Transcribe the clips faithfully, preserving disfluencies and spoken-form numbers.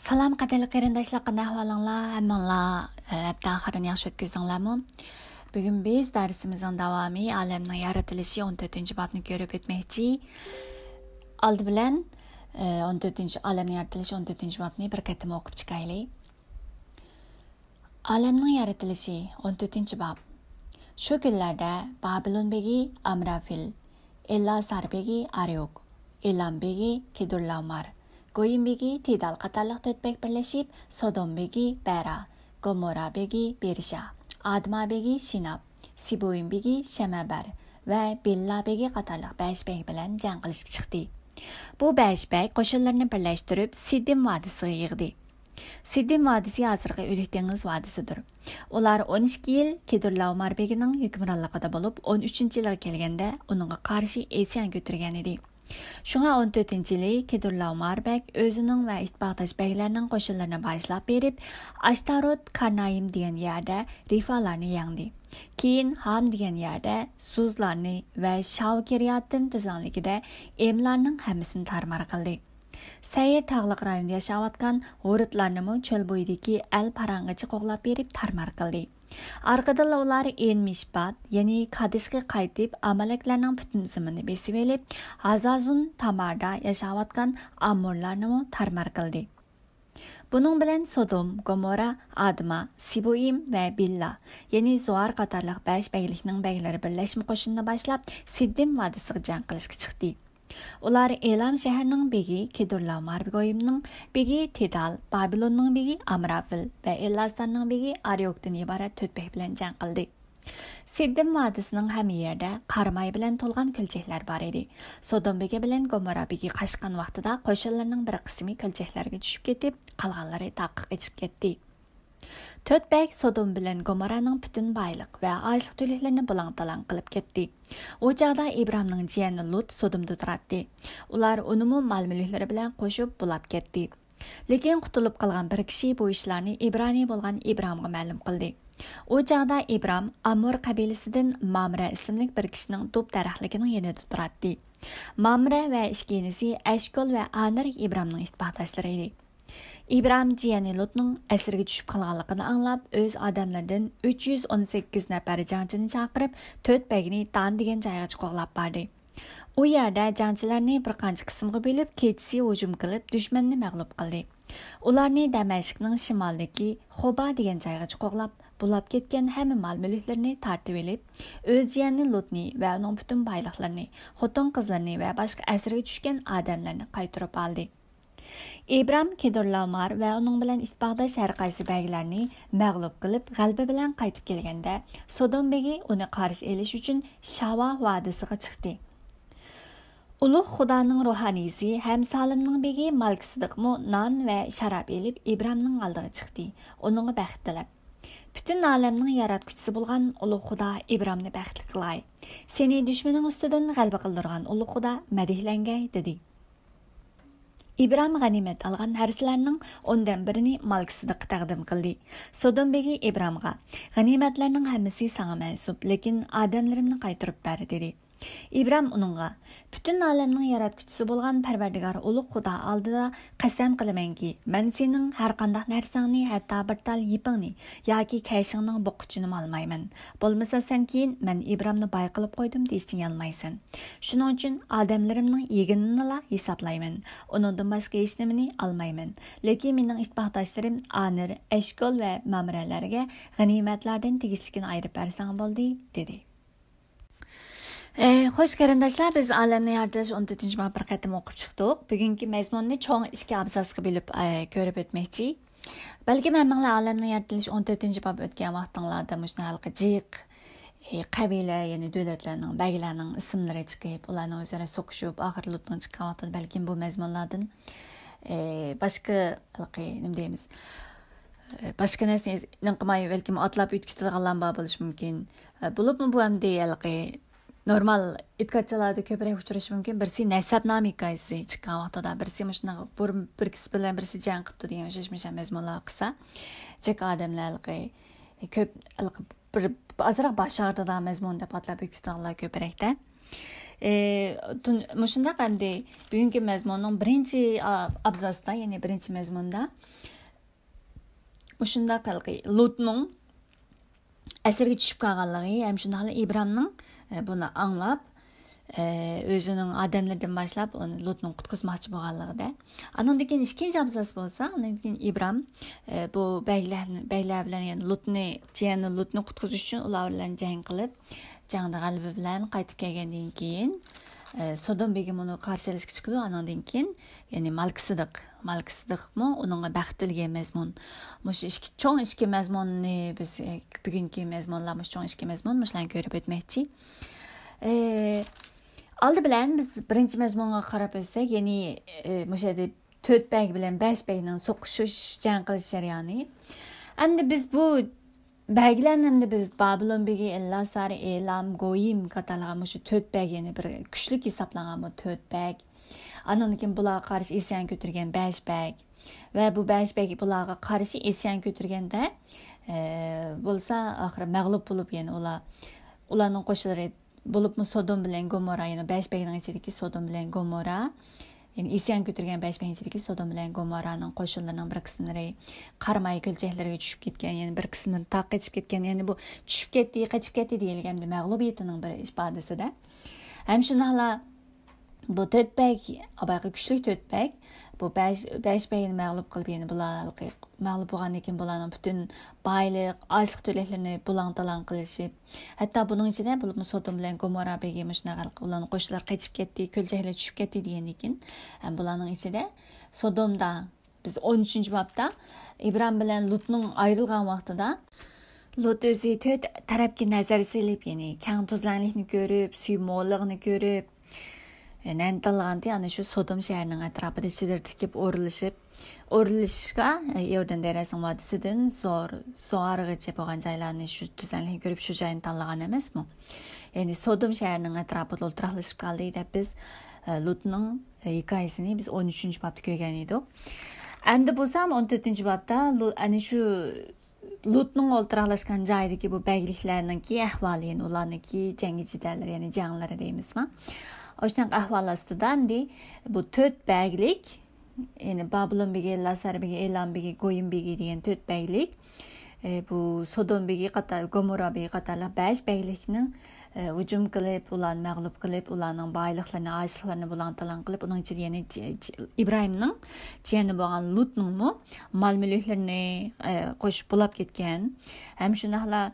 سالام قەدىرلىك قېرىنداشلار، قانداق ئەھۋالىڭلار؟ ھەممىڭلار، ئە، ھەپتە ئاخىرىنى ياخشى ئۆتكۈزدۈڭلارمۇ؟ بۈگۈن بىز دەرسىمىزنىڭ داۋامى ئالەمنىڭ يارىتىلىشى ئون تۆتىنچى بابنى كۆرۈپ ئۆتمەكچى. ئالدى بىلەن، ئە، ئون تۆتىنچى، ئالەمنىڭ يارىتىلىشى ئون تۆتىنچى بابنى بىر قېتىم ئوقۇپ چىقايلى. ئالەمنىڭ يارىتىلىشى ئون تۆتىنچى باب. شۇ كۈنلەردە بابىلون بېگى ئامرافېل، ئېللاسار بېگى ئاريوك، ئېلام بېگى كېدورلاۋمار، گويىم بېگى تىدال قاتارلىق تۆت بەگ بىرلىشىپ، سودوم بېگى بەرا، گومورا بېگى بىرشا، ئادما بېگى شىناب، سىبويىم بېگى شەمەبەر ۋە بىللا بېگى قاتارلىق بەش بەگ بىلەن جەڭ قىلىشقا چىقتى. بۇ بەش بەگ قوشۇنلىرىنى بىرلەشتۈرۈپ، سىددىم ۋادىسىغا يىغدى. سىددىم ۋادىسى ھازىرقى ئۆلۈك دېڭىز ۋادىسىدۇر. ئۇلار ئون ئىككى يىل كېدورلاۋمار بېگىنىڭ ھۆكۈمرانلىقىدا بولۇپ، ئون ئۈچىنچى يىلىغا كەلگەندە ئۇنىڭغا قارشى ئىسيان كۆتۈرگەن ئىدى. شۇڭا ئون تۆتىنچى يىلى كېدورلاۋمار بەگ ئۆزىنىڭ ۋە ئىتتىپاقداش بەگلەرنىڭ قوشۇنلىرىنى باشلاپ بېرىپ، ئاشتارود كارنايىم دېگەن يەردە رىفالارنى يەڭدى. كېيىن ھام دېگەن يەردە زۇزلارنى ۋە شاۋكىرياتىم تۈزلەڭلىكىدە ئېملارنىڭ ھەممىسىنى تارمار قىلدى. سەيىر تاغلىق رايوندا ياشاۋاتقان ھورۇتلارنىمۇ چۆل بويىدىكى ئەل پارانغىچە قوغلاپ بېرىپ تارمار قىلدى. ئارقىدىنلا ئۇلار ئېن مىشپات، يەنى كادىشقا قايتىپ، ئامالەكلەرنىڭ پۈتۈن زېمىنىنى بېسىۋېلىپ، ھازازۇن تاماردا ياشاۋاتقان ئامورلارنىمۇ تارمار قىلدى. بۇنىڭ بىلەن سودوم، گومورا، ئادما، سىبوئىم ۋە بىللا، يەنى زوئار قاتارلىق بەش بەگلىكنىڭ بەگلىرى بىرلەشمە قوشۇنىنى باشلاپ، سىددىم ۋادىسىغا جەڭ قىلىشقا چىقتى. ئۇلار ئېلام شەھىرىنىڭ بېگى كېدورلاۋمار گويىمنىڭ بېگى تىدال، بابىلوننىڭ بېگى ئامرافېل ۋە ئېللاسارنىڭ بېگى ئاريوكتىن ئىبارەت تۆت بەگ بىلەن جەڭ قىلدى. سىددىم ۋادىسىنىڭ ھەممە يەردە قاراماي بىلەن تولغان كۆلچەكلەر بار ئىدى. سودوم بېگى بىلەن گومورا بېگى قاچقان ۋاقتىدا قوشۇنلىرىنىڭ بىر قىسمى كۆلچەكلەرگە چۈشۈپ كېتىپ، قالغانلىرى تاغقا قېچىپ كەتتى. تۆت بەگ سودوم بىلەن گومورانىڭ پۈتۈن بايلىق ۋە ئاجلىق-تۈلۈكلىرىنى بۇلاڭ-تالاڭ قىلىپ كەتتى. ئۇ چاغدا ئىبرامنىڭ جىيەنى لۇت سودومدا تۇراتتى. ئۇلار ئۇنىمۇ مال-مۈلۈكلىرى بىلەن قوشۇپ بۇلاپ كەتتى. لېكىن قۇتۇلۇپ قالغان بىر كىشى بۇ ئىشلارنى ئىبرانىي بولغان ئىبرامغا مەلۇم قىلدى. ئۇ چاغدا ئىبرام ئامور قەبىلىسىدىن مامرە ئىسىملىك بىر كىشىنىڭ دۇب دەرەخلىكىنىڭ يېنىدا تۇراتتى. مامرە ۋە ئىككى ئىنىسى ئەشكول ۋە ئانېر ئىبرامنىڭ ئىتتىپاقداشلىرى ئىدى. ئىبرام جىيەنى لۇتنىڭ ئەسىرگە چۈشۈپ قالغانلىقىنى ئاڭلاپ، ئۆز ئادەملىرىدىن ئۈچ يۈز ئون سەككىز نەپەر جەڭچىنى چاقىرىپ، تۆت بەگنى دان دېگەن جايغا قوغلاپ باردى. ئۇ يەردە جەڭچىلەرنى بىر قانچە قىسىمغا بۆلۈپ، كېچىسى ھۇجۇم قىلىپ، دۈشمەننى مەغلۇپ قىلدى. ئۇلارنى دەمەشقنىڭ شىمالىدىكى خوبا دېگەن جايغىچە قوغلاپ، بۇلاپ كەتكەن ھەممە مال-مۈلۈكلىرىنى تارتىۋېلىپ، ئۆز جىيەنى لۇتنى ۋە ئۇنىڭ پۈتۈن بايلىقلىرىنى، خوتۇن-قىزلىرىنى ۋە باشقا ئەسىرگە چۈشكەن ئادەملەرنى قايتۇرۇپ ئالدى. ئىبرام كېدورلاۋمار ۋە ئۇنىڭ بىلەن ئىتتىپاقداش ھەر قايسى بەگلەرنى مەغلۇپ قىلىپ، غەلىبە بىلەن قايتىپ كەلگەندە، سودوم بېگى ئۇنى قارشى ئېلىش ئۈچۈن شاۋا ۋادىسىغا چىقتى. ئۇلۇغ خۇدانىڭ روھانىيسى ھەم سالىمنىڭ بېگى مالكىسىدىقمۇ نان ۋە شاراب ئېلىپ، ئىبرامنىڭ ئالدىغا چىقتى، ئۇنىڭغا بەخت تىلەپ، پۈتۈن ئالەمنىڭ ياراتقۇچىسى بولغان ئۇلۇغ خۇدا ئىبرامنى بەختلىك قىلاي. سېنى دۈشمىنىڭ ئۈستىدىن غەلىبە قىلدۇرغان ئۇلۇغ خۇدا مەدھلەنگەي، دېدى. ئىبرام غەنىيمەت ئالغان نەرسىلەرنىڭ ئوندىن بىرىنى مالكىسىدىققا تەقدىم قىلدى. سودوم بېگى ئىبرامغا، غەنىيمەتلەرنىڭ ھەممىسى ساڭا مەنسۇپ، لېكىن ئادەملىرىمنى قايتۇرۇپ بەر، دېدى. ئىبرام ئۇنىڭغا، پۈتۈن ئالەمنىڭ ياراتقۇچىسى بولغان پەرۋەردىگار ئۇلۇغ خۇدا ئالدىدا قەسەم قىلىمەنكى، مەن سېنىڭ ھەر قانداق نەرسەڭنى، ھەتتا بىر تال يىپىڭنى ياكى كەيشىڭنىڭ بوققۇچىنىمۇ ئالمايمەن. بولمىسا سەن كېيىن، مەن ئىبرامنى باي قىلىپ قويدۇم، دېيىشتىن يانمايسەن. شۇنىڭ ئۈچۈن ئادەملىرىمنىڭ يېگىنىنىلا ھېسابلايمەن. ئۇنىڭدىن باشقا ھېچنېمىنى ئالمايمەن. لېكىن مېنىڭ ئىتتىپاقداشلىرىم ئانېر، ئەشكول ۋە مامرەلەرگە غەنىيمەتلەردىن تېگىشلىكىنى ئايرىپ بەرسەڭ بولدى، دېدى. ئە، خوش قېرىنداشلار، بىز ئالەمنى يارىتىش ئون تۆتىنچى باب بىر قېتىم ئوقۇپ چىقتۇق. بۈگۈنكى مەزمۇننى چوڭ ئىككى ئابزاسقا بۆلۈپ، ئە، كۆرۈپ ئۆتمەكچى. بەلكىم ھەممىڭلار ئالەمنى يارىتىلىش ئون تۆتىنچى باب ئۆتكەن ۋاقتىڭلاردا مۇشۇ ھېلىقى جىق، ئى، قەبىلە، يەنى دۆلەتلەرنىڭ، بەگلەرنىڭ ئىسىملىرى چىقىپ، ئۇلارنىڭ ئۆزئارا سوقۇشۇپ، ئاخىرى لۇتنىڭ چىققان ۋاقتىدا بەلكىم بۇ مەزمۇنلاردىن، ئى، باشقا ھېلىقى نېمە دەيمىز، ئى، باشقا نەرسىنى ئېنىقلىماي بەلكىم ئاتلاپ ئۆتۈپ كېتىدىغانلار بار بولۇشى مۇمكىن. ئى، بولۇپمۇ بۇ ئەمدى ھېلىقى نورمال ئېتىقادچىلاردا كۆپرەك ئۇچرىشى مۇمكىن. بىرسى نەسەبنامە ھېكايىسى چىققان ۋاقتىدا، بىرسى مۇشۇنداق بۇر-، بىرسى بىلەن بىرسى جەڭ قىپتۇ دېگەن ئوخشاش مۇشۇ مەزمۇنلار قىلسا، جىق ئادەملەر ھېلىقى كۆپ، ھېلىقى بىر ئازراق باش ئاغرىتىدىغان مەزمۇن دەپ ئاتلاپ ئۆتۈپ كېتىدىغانلار كۆپرەكتە. ئى، تۇن-، مۇشۇنداق ئەمدى بۈگۈنكى مەزمۇننىڭ بىرىنچى ئا-، ئابزاستا، يەنى بىرىنچى مەزمۇندا مۇشۇنداق ھېلىقى لۇتنىڭ ئەسىرگە چۈشۈپ قالغانلىقى ھەم شۇنداقلا ئىبرامنىڭ، ئە، بۇنى ئاڭلاپ، ئە، ئۆزىنىڭ ئادەملىرىدىن باشلاپ ئۇنى، لۇتنى قۇتقۇزماقچى بولغانلىقىدا. ئانىڭدىن كېيىن ئىككىنچى ئابزاس بولسا، ئانىڭدىن كېيىن ئىبرام، ئە، بۇ بەگلەر، بەگلەر بىلەن، يەنى لۇتنى، جىيەنى لۇتنى قۇتقۇزۇش ئۈچۈن ئۇلار بىلەن جەڭ قىلىپ، جەڭدە غەلىبە بىلەن قايتىپ كەلگەندىن كېيىن، ئە، سودوم بېگى مۇنى قارشى ئېلىشقا چىقىدۇ. ئانىڭدىن كېيىن، يەنى مالكىسىدىق، مالكىسىدىقمۇ ئۇنىڭغا بەخت تىلىگەن مەزمۇن. مۇشۇ ئىككى، چوڭ ئىككى مەزمۇننى بىز، ئە، بۈگۈنكى مەزمۇنلار، مۇشۇ چوڭ ئىككى مەزمۇن، مۇشۇلارنى كۆرۈپ ئۆتمەكچى. ئە، ئالدى بىلەن بىز بىرىنچى مەزمۇنغا قاراپ ئۆتسەك، يەنى، ئە، مۇشۇ يەردە تۆت بەگ بىلەن بەش بەگنىڭ سوقۇشۇش، جەڭ قىلىش جەريانى. ئەمدى بىز بۇ بەگلەرنى ئەمدى بىز بابىلون بېگى، ئەللاسار، ئېلام، گويىم قاتارلىق مۇشۇ تۆت بەگ، يەنى بىر كۈچلۈك ھېسابلانغان بۇ تۆت بەگ. ئاندىن كېيىن بۇلارغا قارشى ئىسيان كۆتۈرگەن بەش بەگ. ۋە بۇ بەش بەگ بۇلارغا قارشى ئىسيان كۆتۈرگەندە، ئە، بولسا ئاخىرى مەغلۇپ بولۇپ، يەنى ئۇلار، ئۇلارنىڭ قوشۇنلىرى بولۇپمۇ سودوم بىلەن گومورا، يەنى بەش بەگنىڭ ئىچىدىكى سودوم بىلەن گومورا، يەنى ئىسيان كۆتۈرگەن بەش بەگنىڭ ئىچىدىكى سودوم بىلەن گومورانىڭ قوشۇنلىرىنىڭ بىر قىسىملىرى قاراماي كۆل چېھىلىرىگە چۈشۈپ كەتكەن، يەنى بىر قىسىملىرى تاغقا قېچىپ كەتكەن، يەنى بۇ چۈشۈپ كەتتى، قېچىپ كەتتى دېيىلگەن ئەمدى مەغلۇبىيىتىنىڭ بىر ئىپادىسىدە. ھەم شۇنداقلا بۇ تۆت بەگ، بايىقى كۈچلۈك تۆت بەگ، بۇ بەش، بەش بەگنى مەغلۇپ قىلىپ، يەنى بۇلار مەغلۇپ بولغاندىن كېيىن بۇلارنىڭ پۈتۈن بايلىق، ئاشلىق تۆلەكلىرىنى بۇلاڭ-تالاڭ قىلىشىپ، ھەتتا بۇنىڭ ئىچىدە بولۇپمۇ سودوم بىلەن گومورا بېگى مۇشۇنداق ھېلىقى ئۇلارنىڭ قوشۇنلىرى قېچىپ كەتتى، كۆل چېھىلىرى چۈشۈپ كەتتى دېگەندىن كېيىن، ھەم بۇلارنىڭ ئىچىدە سودومدا، بىز ئون ئۈچىنچى بابتا ئىبرام بىلەن لۇتنىڭ ئايرىلغان ۋاقتىدا، لۇت ئۆزى تۆت تەرەپكە نەزەر سېلىپ، يەنى كەڭ تۈزلەڭلىكنى كۆرۈپ، سۈيى موللۇقىنى كۆرۈپ، نەنتالغانتى ئەنە شۇ سودوم شەھىرىنىڭ ئەتراپىدا چېدىر تىكىپ ئورۇنلىشىپ، ئورۇنلىشىشقا، ئە، ئىئوردان دەرياسىنىڭ ۋادىسىدىن زور، زوئارغىچە بولغان جايلارنى شۇ تۈزلەڭلىكنى كۆرۈپ، شۇ جاينى تاللىغان ئەمەسمۇ؟ يەنى سودوم شەھىرىنىڭ ئەتراپىدا ئولتۇراقلىشىپ قالدى دەپ بىز، ئە، لۇتنىڭ، ئە، ھېكايىسىنى بىز ئون ئۈچىنچى بابتا كۆرگەن ئىدۇق. ئەمدى بولسام ئون تۆتىنچى بابتا لۇ-، ئەنە شۇ لۇتنىڭ ئولتۇراقلاشقان جايىدىكى بۇ بەگلىكلەرنىڭكى ئەھۋالى، يەنى ئۇلارنىڭكى جەڭگى جېدەللىرى، يەنى جەڭلىرى دەيمىزما؟ ئاشۇنداق ئەھۋال ئاستىدا ئەمدى بۇ تۆت بەگلىك، يەنى بابىلون بېگى، لاسار بېگى، ئېلام بېگى، گويىم بېگى دېگەن تۆت بەگلىك، ئى، بۇ سودوم بېگى قاتار-، گومورا بېگى قاتارلىق بەش بەگلىكنىڭ، ئى، ھۇجۇم قىلىپ، ئۇلارنى مەغلۇپ قىلىپ، ئۇلارنىڭ بايلىقلىرىنى، ئاشلىقلىرىنى بۇلاڭ-تالاڭ قىلىپ، ئۇنىڭ ئىچىدە يەنە ج-، ج-، ئىبراھىمنىڭ جىيەنى بولغان لۇتنىڭمۇ مال-مۈلۈكلىرىنى، ئى، قوشۇپ بۇلاپ كەتكەن. ھەم شۇنداقلا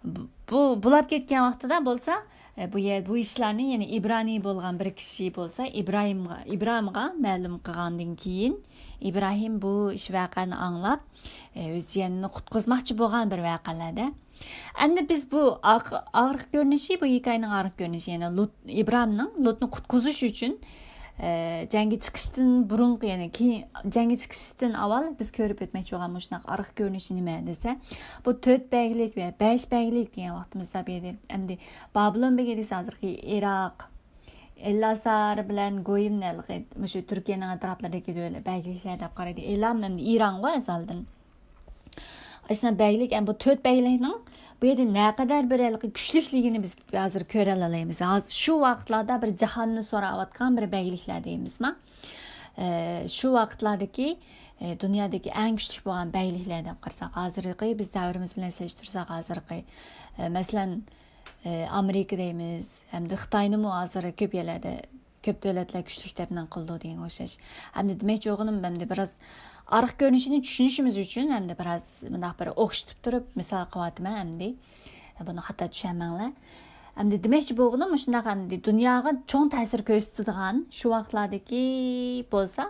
بۇ، بۇ بۇلاپ كەتكەن ۋاقتىدا بولسا، ئە، بۇ يەر، بۇ ئىشلارنى يەنە ئىبرانىي بولغان بىر كىشى بولسا ئىبراھىمغا، ئىبرامغا مەلۇم قىلغاندىن كېيىن، ئىبراھىم بۇ ئىش ۋەقەنى ئاڭلاپ، ئە، ئۆز جىيەنىنى قۇتقۇزماقچى بولغان بىر ۋەقەلەردە. ئەمدى بىز بۇ ئاق-، ئارقا كۆرۈنۈشى، بۇ ھېكايىنىڭ ئارقا كۆرۈنۈشى، يەنى لۇت، ئىبرامنىڭ لۇتنى قۇتقۇزۇش ئۈچۈن، ئە، جەڭگە چىقىشتىن بۇرۇنقى، يەنى كېيىن، جەڭگە چىقىشتىن ئاۋۋال بىز كۆرۈپ ئۆتمەكچى بولغان مۇشۇنداق ئارقا كۆرۈنۈشى نېمە دېسە، بۇ تۆت بەگلىك ۋە بەش بەگلىك دېگەن ۋاقتىمىزدا بۇ يەردە ئەمدى بابىلون بېگى دېسە ھازىرقى ئىراق، ئەللاسار بىلەن گويىمنى ھېلىقى مۇشۇ تۈركىيەنىڭ ئەتراپلىرىدىكى دۆلەت بەگلىكلەر دەپ قارايدۇ. ئىلام ئەمدى ئىرانغۇ ئەزەلدىن. ئاشۇنداق بەگلىك، ئەمدى بۇ تۆت بەگلىكنىڭ بۇ يەردە نەقەدەر بىر ھېلىقى كۈچلۈكلۈكىنى بىز ھازىر كۆرەلەيمىز. ھازىر شۇ ۋاقىتلاردا بىر جاھاننى سوراۋاتقان بىر بەگلىكلەر دەيمىزما؟ ئە، شۇ ۋاقىتلاردىكى، ئە، دۇنيادىكى ئەڭ كۈچلۈك بولغان بەگلىكلەر دەپ قارىساق، ھازىرقى بىز دەۋرىمىز بىلەن سېلىشتۇرساق، ھازىرقى، ئە، مەسىلەن، ئە، ئامېرىكا دەيمىز، ھەمدە خىتاينىمۇ ھازىر كۆپ يەرلەردە، كۆپ دۆلەتلەر كۈچلۈك دەپ نەق قىلىدۇ دېگەنگە ئوخشاش. ھەمدە دېمەكچى بولغىنىم، ھەمدە بىراز ئارقا كۆرۈنۈشىنى چۈشىنىشىمىز ئۈچۈن، ھەمدە بىراز مۇنداق بىر ئوخشىتىپ تۇرۇپ مىسال قىلىۋاتىمەن ئەمدى. بۇنى خاتا چۈشەنمەڭلار. ئەمدى دېمەكچى بولغىنىم مۇشۇنداق، ئەمدى دۇنياغا چوڭ تەسىر كۆرسىتىدىغان شۇ ۋاقىتلاردىكى بولسا،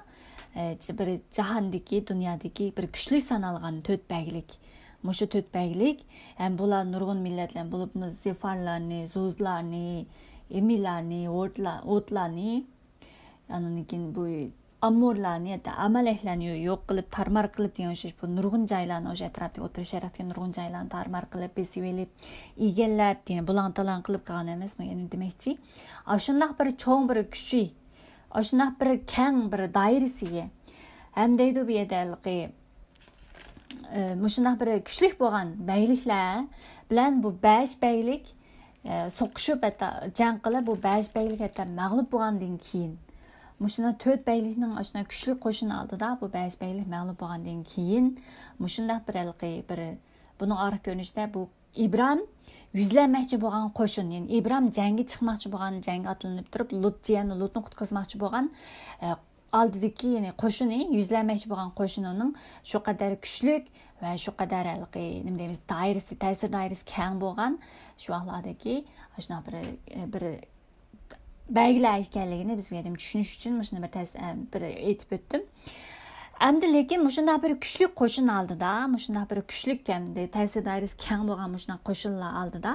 ئە، بىر جاھاندىكى، دۇنيادىكى بىر كۈچلۈك سانالغان تۆت بەگلىك. مۇشۇ تۆت بەگلىك، ھەم بۇلار نۇرغۇن مىللەتلەر بولۇپمۇ زىفارلارنى، زۇزلارنى، ئېمىلارنى، ھوتلا-، ھوتلارنى، ئاندىن كېيىن بۇ ئامورلارنى، ھەتتا ئامالەكلەرنى يوق قىلىپ، تارمار قىلىپ دېگەن ئوخشاش بۇ نۇرغۇن جايلارنى، ئوشۇ ئەتراپتىكى ئوتتۇرا شەرقتىكى نۇرغۇن جايلارنى تارمار قىلىپ، بېسىۋېلىپ، ئىگىلەپ، يەنى بۇلاڭ-تالاڭ قىلىپ قىلغان ئەمەسمۇ، يەنى دېمەكچى. ئاشۇنداق بىر چوڭ بىر كۈچى، ئاشۇنداق بىر كەڭ بىر دائىرىسىگە، ھەم دەيدۇ بۇ يەردە ھېلىقى، ئى، مۇشۇنداق بىر كۈچلۈك بولغان بەگلىكلەر بىلەن بۇ بەش بەگلىك، ئە، سوقۇشۇپ، ھەتتا جەڭ قىلىپ، بۇ بەش بەگلىك ھەتتا مەغلۇپ بولغاندىن كېيىن، مۇشۇنداق تۆت بەگلىكنىڭ ئاشۇنداق كۈچلۈك قوشۇن ئالدىدا، بۇ بەش بەگلىك مەغلۇپ بولغاندىن كېيىن، مۇشۇنداق بىر ھېلىقى بىر، بۇنىڭ ئارقا كۆرۈنۈشىدە بۇ ئىبرام يۈزلەنمەكچى بولغان قوشۇن، يەنى ئىبرام جەڭگە چىقماقچى بولغان، جەڭگە ئاتلىنىپ تۇرۇپ، لۇت جىيەننى، لۇتنى قۇتقۇزماقچى بولغان، ئە، ئالدىدىكى، يەنى قوشۇنى، يۈزلەنمەكچى بولغان قوشۇنىنىڭ شۇ قەدەر كۈچلۈك ۋە شۇ قەدەر ھېلىقى، نېمە دەيمىز، دائىرىسى، تەسىر دائىرىسى كەڭ بولغان، شۇ ۋاقىتلاردىكى ئاشۇنداق بىر، بىر بەگلەر ئىكەنلىكىنى بىز بۇ يەردىن چۈشىنىش ئۈچۈن مۇشۇنى بىر تەس-، بىر ئېيتىپ ئۆتتۈم. ئەمدى لېكىن مۇشۇنداق بىر كۈچلۈك قوشۇن ئالدىدا، مۇشۇنداق بىر كۈچلۈك، ئەمدى تەسىر دائىرىسى كەڭ بولغان مۇشۇنداق قوشۇنلار ئالدىدا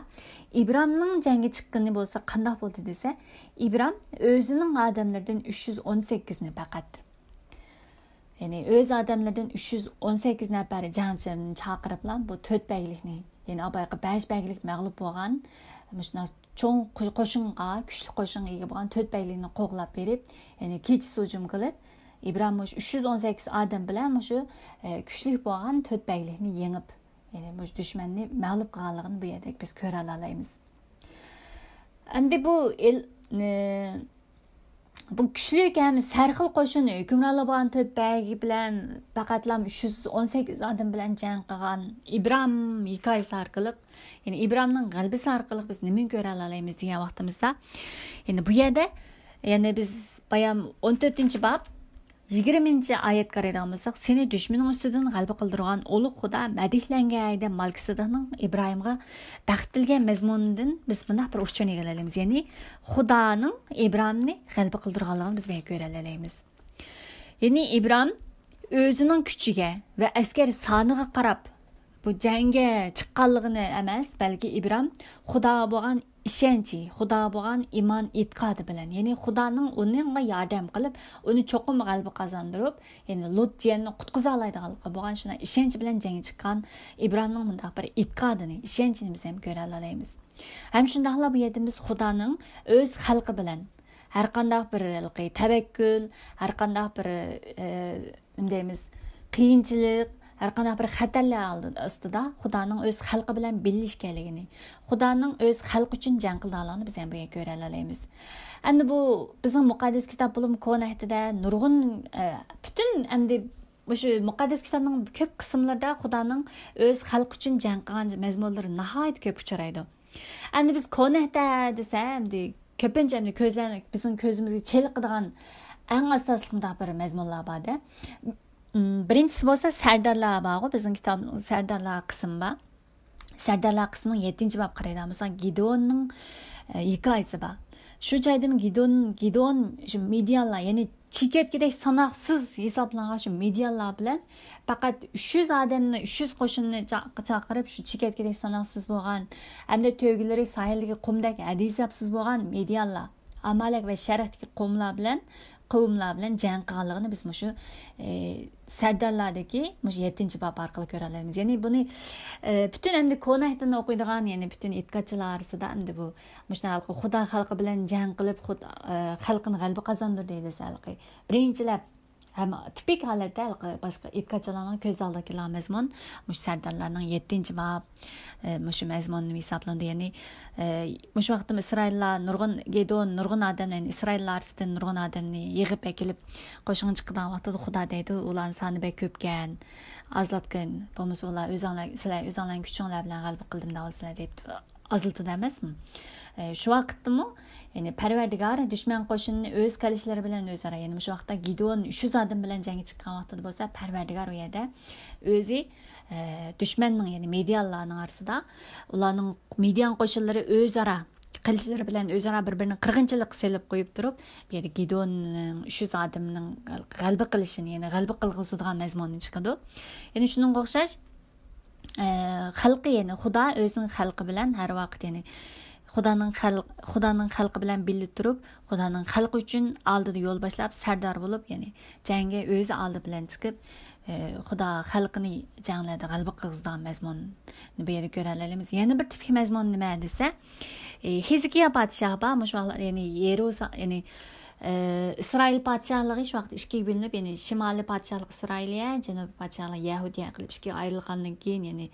ئىبرامنىڭ جەڭگە چىققىنى بولسا قانداق بولدى دېسە، ئىبرام ئۆزىنىڭ ئادەملىرىدىن ئۈچ يۈز ئون سەككىزنى پەقەت، يەنى ئۆز ئادەملىرىدىن ئۈچ يۈز ئون سەككىز نەپەر جەڭچىنى چاقىرىپلا بۇ تۆت بەگلىكنى، يەنى ئاۋۋالقى بەش بەگلىك مەغلۇپ بولغان، مۇشۇنداق چوڭ قو-، قوشۇنغا، كۈچلۈك قوشۇنغا ئىگە بولغان تۆت بەگلىكنى قوغلاپ بېرىپ، يەنى كېچىسى ھۇجۇم قىلىپ، ئىبرام مۇشۇ ئۈچ يۈز ئون سەككىز ئادەم بىلەن مۇشۇ، ئە، كۈچلۈك بولغان تۆت بەگلىكنى يېڭىپ، يەنى مۇشۇ دۈشمەننى مەغلۇپ قىلغانلىقىنى بۇ يەردە بىز كۆرەلەيمىز. ئەمدى بۇ ئېل-، ئە، بۇ كۈچلۈك ھەم سەرخىل قوشۇن ھۆكۈمرانلىق بولغان تۆت بەگ بىلەن پەقەتلا ئۈچ يۈز ئون سەككىز ئادەم بىلەن جەڭ قىلغان ئىبرام ھېكايىسى ئارقىلىق، يەنى ئىبرامنىڭ غەلىبىسى ئارقىلىق بىز نېمىنى كۆرەلەيمىز دېگەن ۋاقتىمىزدا، يەنى بۇ يەردە، يەنى بىز بايام ئون تۆتىنچى باب يىگىرمىنچى ئايەتكە قارايدىغان بولساق، سېنى دۈشمىنىڭ ئۈستىدىن غەلىبە قىلدۇرغان ئۇلۇغ خۇدا مەدھىيلەنگەي دەپ مالكىسىدېقنىڭ ئىبراھىمغا بەخت تىلىگەن مەزمۇنىدىن بىز مۇنداق بىر ئۇچۇرنى ئېلىۋالىمىز. يەنى خۇدانىڭ ئىبراھىمنى غەلىبە قىلدۇرغانلىقىنى بىز بۇ يەردە كۆرەلەيمىز. يەنى ئىبراھىم ئۆزىنىڭ كۈچىگە ۋە ئەسكەر سانىغا قاراپ بۇ جەڭگە چىققانلىقىنى ئەمەس، بەلكى ئىبراھىم خۇداغا بولغان ئىشەنچى، خۇداغا بولغان ئىمان ئېتىقادى بىلەن، يەنى خۇدانىڭ ئۇنىڭغا ياردەم قىلىپ، ئۇنى چوقۇم غەلىبە قازاندۇرۇپ، يەنى لۇت جىيەننى قۇتقۇزالايدىغانلىقىغا بولغان شۇنداق ئىشەنچ بىلەن جەڭگە چىققان ئىبراھىمنىڭ مۇنداق بىر ئېتىقادىنى، ئىشەنچىنى بىز ھەم كۆرەلەيمىز. ھەم شۇنداقلا بۇ يەردە بىز خۇدانىڭ ئۆز خەلقى بىلەن ھەر قانداق بىر ھېلىقى تەۋەككۈل، ھەر قانداق بىر، ئە، نېمە دەيمىز، قىيىنچىلىق، ھەر قانداق بىر خەتەرلەر ئالدى-، ئاستىدا خۇدانىڭ ئۆز خەلقى بىلەن بىللە ئىكەنلىكىنى، خۇدانىڭ ئۆز خەلقى ئۈچۈن جەڭ قىلىدىغانلىقىنى بىز ھەم بۇ يەردە كۆرەلەيمىز. ئەمدى بۇ بىزنىڭ مۇقەددەس كىتاب بولۇپمۇ كونا ئەھدىدە نۇرغۇن، ئە، پۈتۈن ئەمدى مۇشۇ مۇقەددەس كىتابنىڭ كۆپ قىسىملىرىدا خۇدانىڭ ئۆز خەلقى ئۈچۈن جەڭ قىلغان مەزمۇنلىرى ناھايىتى كۆپ ئۇچرايدۇ. ئەمدى بىز كونا ئەھدە دېسە، ئەمدى كۆپىنچە ئەمدى كۆزلەر-، بىزنىڭ كۆزىمىزگە چېلىقىدىغان ئەڭ ئاساسلىق مۇنداق بىر مەزمۇنلار بار-دە. م، بىرىنچىسى بولسا سەردارلار بارغۇ، بىزنىڭ كىتاب سەردارلار قىسمى بار. سەردارلار قىسمىنىڭ يەتتىنچى باب قارايدىغان بولساق، گىدېئوننىڭ، ئە، ھېكايىسى بار. شۇ جايدىمۇ گىدېئون، گىدېئون شۇ مىديانلار، يەنى چېكەتكىدەك ساناقسىز ھېسابلانغان شۇ مىديانلار بىلەن پەقەت ئۈچ يۈز ئادەمنى، ئۈچ يۈز قوشۇننى چا-، چاقىرىپ، شۇ چېكەتكىدەك ساناقسىز بولغان، ھەمدە تۆگىلىرى ساھىلدىكى قۇمدەك ھەددى ھېسابسىز بولغان مىديانلار، ئامالەك ۋە شەرقتىكى قوملار بىلەن، قوۋملار بىلەن جەڭ قىلغانلىقىنى بىز مۇشۇ، ئى، سەردارلاردىكى مۇشۇ يەتتىنچى باب ئارقىلىق كۆرەلەيمىز. يەنى بۇنى، ئى، پۈتۈن ئەمدى كونا ئەھدىنى ئوقۇيدىغان، يەنى پۈتۈن ئېتىقادچىلار ئارىسىدا ئەمدى بۇ مۇشۇنداق خۇدا خەلقى بىلەن جەڭ قىلىپ، خۇد-، ئى، خەلقىنى غەلىبە قازاندۇردى دېسە، ھېلىقى بىرىنچىلەپ ھەم تىپىك ھالەتتە ھېلىقى باشقا ئېتىقادچىلارنىڭ كۆز ئالدىدا كېلىدىغان مەزمۇن مۇشۇ سەردارلارنىڭ يەتتىنچى باب، ئى، مۇشۇ مەزمۇن ھېسابلىنىدۇ. يەنى، ئى، مۇشۇ ۋاقىتتا ئىسرائىللار نۇرغۇن، گىدېئون نۇرغۇن ئادەمنى، يەنى ئىسرائىللار ئارىسىدىن نۇرغۇن ئادەمنى يىغىپ ئەكېلىپ، قوشۇنغا چىقىدىغان ۋاقتىدا خۇدا دەيدۇ، ئۇلارنىڭ سانى بەك كۆپكەن، ئازلاتقىن، بولمىسا ئۇلار ئۆزۈڭلار، سىلەر ئۆزۈڭلارنىڭ كۈچۈڭلار بىلەن غەلىبە قىلدىم دەۋالىسىلەر دەيدۇ. ئازلىتىدۇ ئەمەسمۇ؟ ئى، شۇ ۋاقىتتىمۇ، يەنى پەرۋەردىگار دۈشمەن قوشۇنىنى ئۆز قىلىچلىرى بىلەن ئۆزئارا، يەنى مۇشۇ ۋاقىتتا گىدېئون ئۈچ يۈز ئادەم بىلەن جەڭگە چىققان ۋاقتىدا بولسا، پەرۋەردىگار ئۇ يەردە ئۆزى، ئى، دۈشمەننىڭ، يەنى مىديانلارنىڭ ئارىسىدا ئۇلارنىڭ مىديان قوشۇنلىرى ئۆزئارا قىلىچلىرى بىلەن ئۆزئارا بىر-بىرىنى قىرغىنچىلىق سېلىپ قويۇپ تۇرۇپ، بۇ يەردە گىدېئوننىڭ ئۈچ يۈز ئادەمنىڭ غەلىبە قىلىشىنى، يەنى غەلىبە قىلغۇزىدىغان مەزمۇنى چىقىدۇ. يەنى شۇنىڭغا ئوخشاش، ئە، خەلقى، يەنى خۇدا ئۆزىنىڭ خەلقى بىلەن ھەر ۋاقىت، يەنى خۇدانىڭ خەلق-، خۇدانىڭ خەلقى بىلەن بىللە تۇرۇپ، خۇدانىڭ خەلقى ئۈچۈن ئالدىدا يول باشلاپ، سەردار بولۇپ، يەنى جەڭگە ئۆزى ئالدى بىلەن چىقىپ، ئە، خۇدا خەلقىنى جەڭلەردە غەلىبە قىلغۇزىدىغان مەزمۇننى بۇ يەردە كۆرەلەيمىز. يەنە بىر تىپىك مەزمۇن نېمە دېسە، ئە، ھېزىكىيا پادىشاھ بار، مۇشۇ ۋاقىتلار، يەنى يېرۇسا-، يەنى ئىسرائىل پادىشاھلىقى شۇ ۋاقىت ئىككىگە بۆلۈنۈپ، يەنى شىمالىي پادىشاھلىق ئىسرائىلىيە، جەنۇبىي پادىشاھلىق يەھۇدىيە قىلىپ ئىككىگە ئايرىلغاندىن كېيىن، يەنى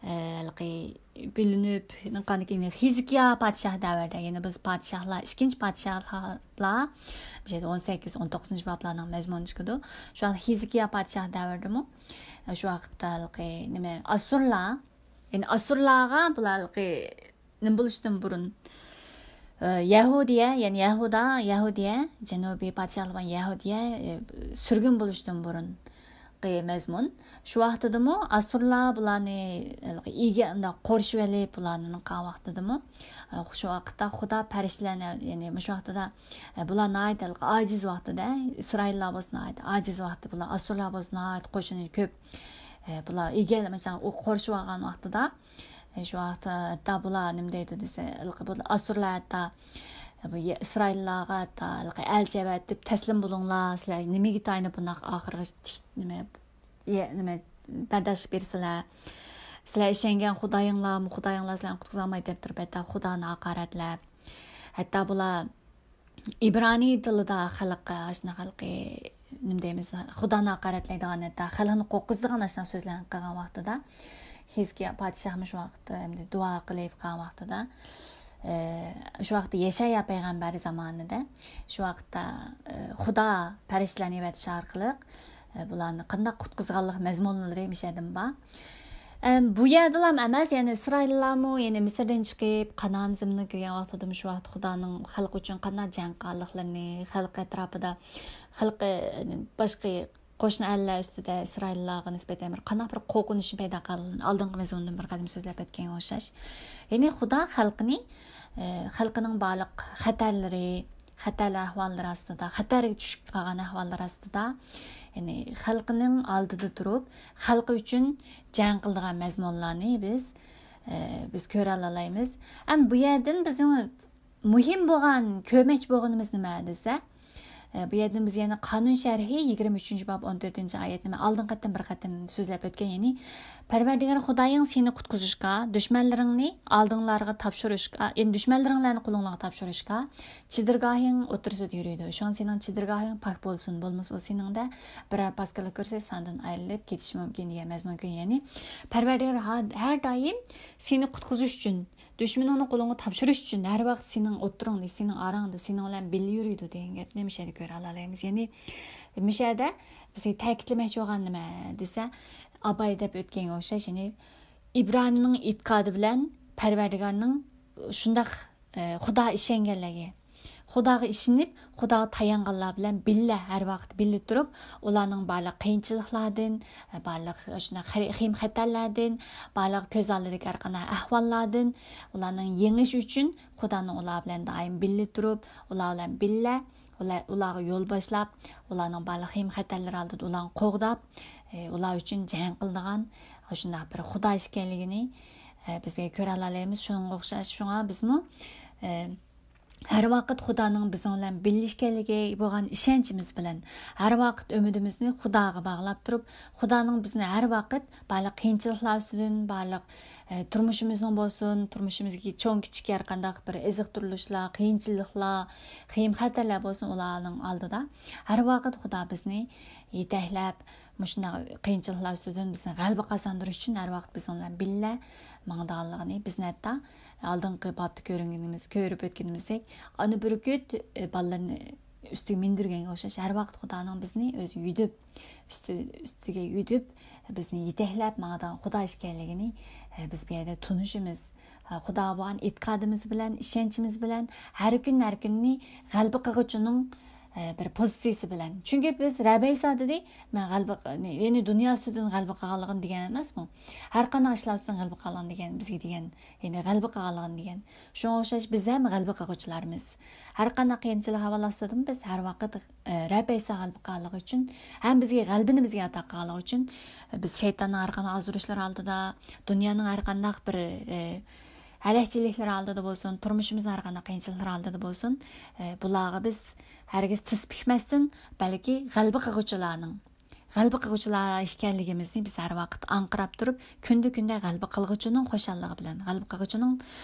ھېلىقى بۆلۈنۈپ، كېيىن ھېزىكىيا پادىشاھ دەۋرىدە، يەنى بىز پادىشاھلار، ئىككىنچى پادىشاھلار، بۇ يەردە ئون سەككىز، ئون توققۇزىنچى بابلارنىڭ مەزمۇنى چىقىدۇ. شۇ ھېزىكىيا پادىشاھ دەۋرىدىمۇ شۇ ۋاقىتتا ھېلىقى نېمە، ئاسسۇرلار، يەنى ئاسسۇرلارغا بۇلار ھېلىقى نېمە بولۇشتىن بۇرۇن، ئە، يەھۇدىيە، يەنى يەھۇدا، يەھۇدىيە، جەنۇبىي پادىشاھلىق بولغان يەھۇدىيە، ئە، سۈرگۈن بولۇشتىن بۇرۇنقى مەزمۇن. شۇ ۋاقتىدىمۇ ئاسسۇرلار بۇلارنى، ئە، ئىگە-، ئۇنداق قورشىۋېلىپ، بۇلارنى قىلغان ۋاقتىدىمۇ، ئە، شۇ ۋاقىتتا خۇدا پەرىشتىلەرنى، يەنى مۇشۇ ۋاقتىدا، ئە، بۇلار ناھايىتى ئاجىز ۋاقتىدا، ئىسرائىللار بولسا ناھايىتى ئاجىز ۋاقتى، بۇلار ئاسسۇرلار بولسا ناھايىتى قوشۇنى كۆپ، ئە، بۇلار ئىگە-، مەسىلەن، ئۇ قورشىۋالغان ۋاقتىدا، شۇ ۋاقىتتا ھەتتا بۇلار نېمە دەيدۇ دېسە، ھېلىقى بۇ ئاسسۇرلار ھەتتا بۇ ئىسرائىللارغا ھەتتا ھېلىقى ئەلچى ئەۋەتىپ، تەسلىم بولۇڭلار، سىلەر نېمىگە تايىنىپ بۇنداق ئاخىرغىچە تىك-، نېمە، يە-، نېمە، بەرداشلىق بېرىسىلەر؟ سىلەر ئىشەنگەن خۇدايىڭلارمۇ، خۇدايىڭلار سىلەرنى قۇتقۇزالمايدۇ دەپ تۇرۇپ، ھەتتا خۇدانى ھاقارەتلەپ، ھەتتا بۇلار ئىبرانىي تىلىدا خەلققە، ئاشۇنداق خەلقى، نېمە دەيمىز، خۇدانى ھاقارەتلەيدىغان، ھەتتا خەلقنى قورقۇزىدىغان ئاشۇنداق سۆزلەرنى قىلغان ۋاقتىدا، ھېزكىيا پادىشاھمۇ شۇ ۋاقىتتا ئەمدى دۇئا قىلىپ قالغان ۋاقتىدا، ئە، شۇ ۋاقىتتا يەشايا پەيغەمبەر زامانىدا، شۇ ۋاقىتتا، ئە، خۇدا پەرىشتىلەرنى ئەۋەتىش ئارقىلىق، ئە، بۇلارنى قانداق قۇتقۇزغانلىق مەزمۇنلىرى مۇشۇ يەردىمۇ بار. ئەم، بۇ يەردىلا ئەمەس، يەنى ئىسرائىللارمۇ، يەنى مىسىردىن چىقىپ، قانائان زېمىنىغا كىرگەن ۋاقتىدىمۇ شۇ ۋاقىت خۇدانىڭ خەلقى ئۈچۈن قانداق جەڭ قىلغانلىقلىرىنى، خەلق ئەتراپىدا، خەلقى، باشقا قوشنا ئەللەر ئۈستىدە ئىسرائىللارغا نىسبەتەن بىر قانداق بىر قورقۇنچنى پەيدا قىلغانلىقىنى ئالدىنقى مەزمۇندىن بىر قەدەم سۆزلەپ ئۆتكەنگە ئوخشاش. يەنى خۇدا خەلقىنى، ئە، خەلقىنىڭ بارلىق خەتەرلىرى، خەتەرلىك ئەھۋاللىرى ئاستىدا، خەتەرگە چۈشۈپ قالغان ئەھۋاللىرى ئاستىدا، يەنى خەلقىنىڭ ئالدىدا تۇرۇپ، خەلقى ئۈچۈن جەڭ قىلىدىغان مەزمۇنلارنى بىز، ئە، بىز كۆرەلەيمىز. ئەمدى بۇ يەردىن بىزنىڭ مۇھىم بولغان، كۆرمەكچى بولغىنىمىز نېمە دېسە، ئە، بۇ يەردىن بىز يەنە قانۇن شەرھى يىگىرمە ئۈچىنچى باب ئون تۆتىنچى ئايەتنى مەن ئالدىنقى قېتىم بىر قېتىم سۆزلەپ ئۆتكەن، يەنى، پەرۋەردىگار خۇدايىڭ سېنى قۇتقۇزۇشقا، دۈشمەنلىرىڭنى ئالدىڭلارغا تاپشۇرۇشقا، يەنى دۈشمەنلىرىڭلارنى قولۇڭلارغا تاپشۇرۇشقا، چېدىرگاھىڭ ئوتتۇرىسىدا يۈرىدۇ. شۇڭا سېنىڭ چېدىرگاھىڭ پاك بولسۇن، بولمىسا ئۇ سېنىڭدە بىرەر پاسكىلا كۆرسە، ساڭدىن ئايرىلىپ كېتىشى مۇمكىن دېگەن مەزمۇنكەن. يەنى پەرۋەردىگار ھا-، ھەر دائىم سېنى قۇتقۇزۇش ئۈچۈن، دۈشمىنىڭنى قولۇڭغا تاپشۇرۇش ئۈچۈن ھەر ۋاقىت سېنىڭ ئوتتۇرىڭدا، سېنىڭ ئاراڭدا، سېنىڭ بىلەن بىللە يۈرىدۇ دېگەن گەپنى مۇشۇ يەردە كۆرەلەيمىز. يەنى مۇشۇ يەردە بىزگە تەكىتلىمەكچى بولغان نېمە دېسە، ئاباي دەپ ئۆتكەنگە ئوخشاش، يەنى ئىبراھىمنىڭ ئېتىقادى بىلەن پەرۋەردىگارنىڭ شۇنداق، ئە، خۇدا ئىشەنگەنلىكى، خۇداغا ئىشىنىپ، خۇداغا تايانغانلار بىلەن بىللە، ھەر ۋاقىت بىللە تۇرۇپ، ئۇلارنىڭ بارلىق قىيىنچىلىقلاردىن، بارلىق شۇنداق خىيم-خەتەرلەردىن، بارلىق كۆز ئالدىدىكى ھەر قانداق ئەھۋاللاردىن، ئۇلارنىڭ يېڭىشى ئۈچۈن خۇدانىڭ ئۇلار بىلەن دائىم بىللە تۇرۇپ، ئۇلار بىلەن بىللە، ئۇلار، ئۇلارغا يول باشلاپ، ئۇلارنىڭ بارلىق خىيم-خەتەرلىرى ئالدىدا ئۇلارنى قوغداپ، ئۇلار ئۈچۈن جەڭ قىلىدىغان شۇنداق بىر خۇدا ئىكەنلىكىنى، ئە، بىز بۇ يەردە كۆرەلەيمىز. شۇنىڭغا ئوخشاش، شۇڭا بىزمۇ، ئە، ھەر ۋاقىت خۇدانىڭ بىزنىڭ بىلەن بىللە ئىكەنلىكى بولغان ئىشەنچىمىز بىلەن، ھەر ۋاقىت ئۈمىدىمىزنى خۇداغا باغلاپ تۇرۇپ، خۇدانىڭ بىزنى ھەر ۋاقىت بارلىق قىيىنچىلىقلار ئۈستىدىن، بارلىق، ئە، تۇرمۇشىمىزنىڭ بولسۇن، تۇرمۇشىمىزدىكى چوڭ-كىچىك ھەر قانداق بىر ئېزىق-تۇرۇلۇشلار، قىيىنچىلىقلار، خىيم-خەتەرلەر بولسۇن، ئۇلارنىڭ ئالدىدا ھەر ۋاقىت خۇدا بىزنى يېتەكلەپ، مۇشۇنداق قىيىنچىلىقلار ئۈستىدىن بىزنى غەلىبە قازاندۇرۇش ئۈچۈن ھەر ۋاقىت بىزنىڭ بىلەن بىللە ماڭىدىغانلىقىنى، بىزنى ھەتتا ئالدىنقى بابتا كۆرگىنىمىز، كۆرۈپ ئۆتكىنىمىزدەك، ئانا بۈركۈت، ئە، بالىلىرىنى ئۈستىگە مىندۈرگەنگە ئوخشاش، ھەر ۋاقىت خۇدانىڭ بىزنى ئۆزى يۈدۈپ، ئۈستى، ئۈستىگە يۈدۈپ، بىزنى يېتەكلەپ ماڭىدىغان خۇدا ئىكەنلىكىنى، ئە، بىز بۇ يەردە تونۇشىمىز. ھە، خۇداغا بولغان ئېتىقادىمىز بىلەن، ئىشەنچىمىز بىلەن ھەر كۈن، ھەر كۈننى غەلىبە قىلغۇچىنىڭ، ئە، بىر پوزىتسىيىسى بىلەن. چۈنكى بىز رەب ئەيسا دېدى، مەن غەلىبە، يەنى دۇنيا ئۈستىدىن غەلىبە قىلغانلىقىنى دېگەن ئەمەسمۇ؟ ھەر قانداق ئىشلار ئۈستىدىن غەلىبە قىلغانلىقىنى دېگەن، بىزگە دېگەن، يەنى غەلىبە قىلغانلىقىنى دېگەن. شۇڭا ئوخشاش بىز ھەم غەلىبە قىلغۇچىلارمىز. ھەر قانداق قىيىنچىلىق ئەھۋال ئاستىدىمۇ بىز ھەر ۋاقىت، ئە، رەب ئەيسا غەلىبە قىلغانلىقى ئۈچۈن ھەم بىزگە غەلىبىنى بىزگە ئاتا قىلغانلىقى ئۈچۈن، بىز شەيتاننىڭ ھەر قانداق ئازدۇرۇشلىرى ئالدىدا، دۇنيانىڭ ھەر قانداق بىر، ئە، ھەلەكچىلىكلىرى ئالدىدا بولسۇن، تۇرمۇشىمىزنىڭ ھەر قانداق قىيىنچىلىقلىرى ئالدىدا بولسۇن، ئە، بۇلارغا بىز ھەرگىز تىز پۈكمەستىن، بەلكى غەلىبە قىلغۇچىلارنىڭ، غەلىبە قىلغۇچىلار ئىكەنلىكىمىزنى بىز ھەر ۋاقىت ئاڭقىراپ تۇرۇپ، كۈندە-كۈندە غەلىبە قىلغۇچىنىڭ خۇشاللىقى بىلەن، غەلىبە قىلغۇچىنىڭ،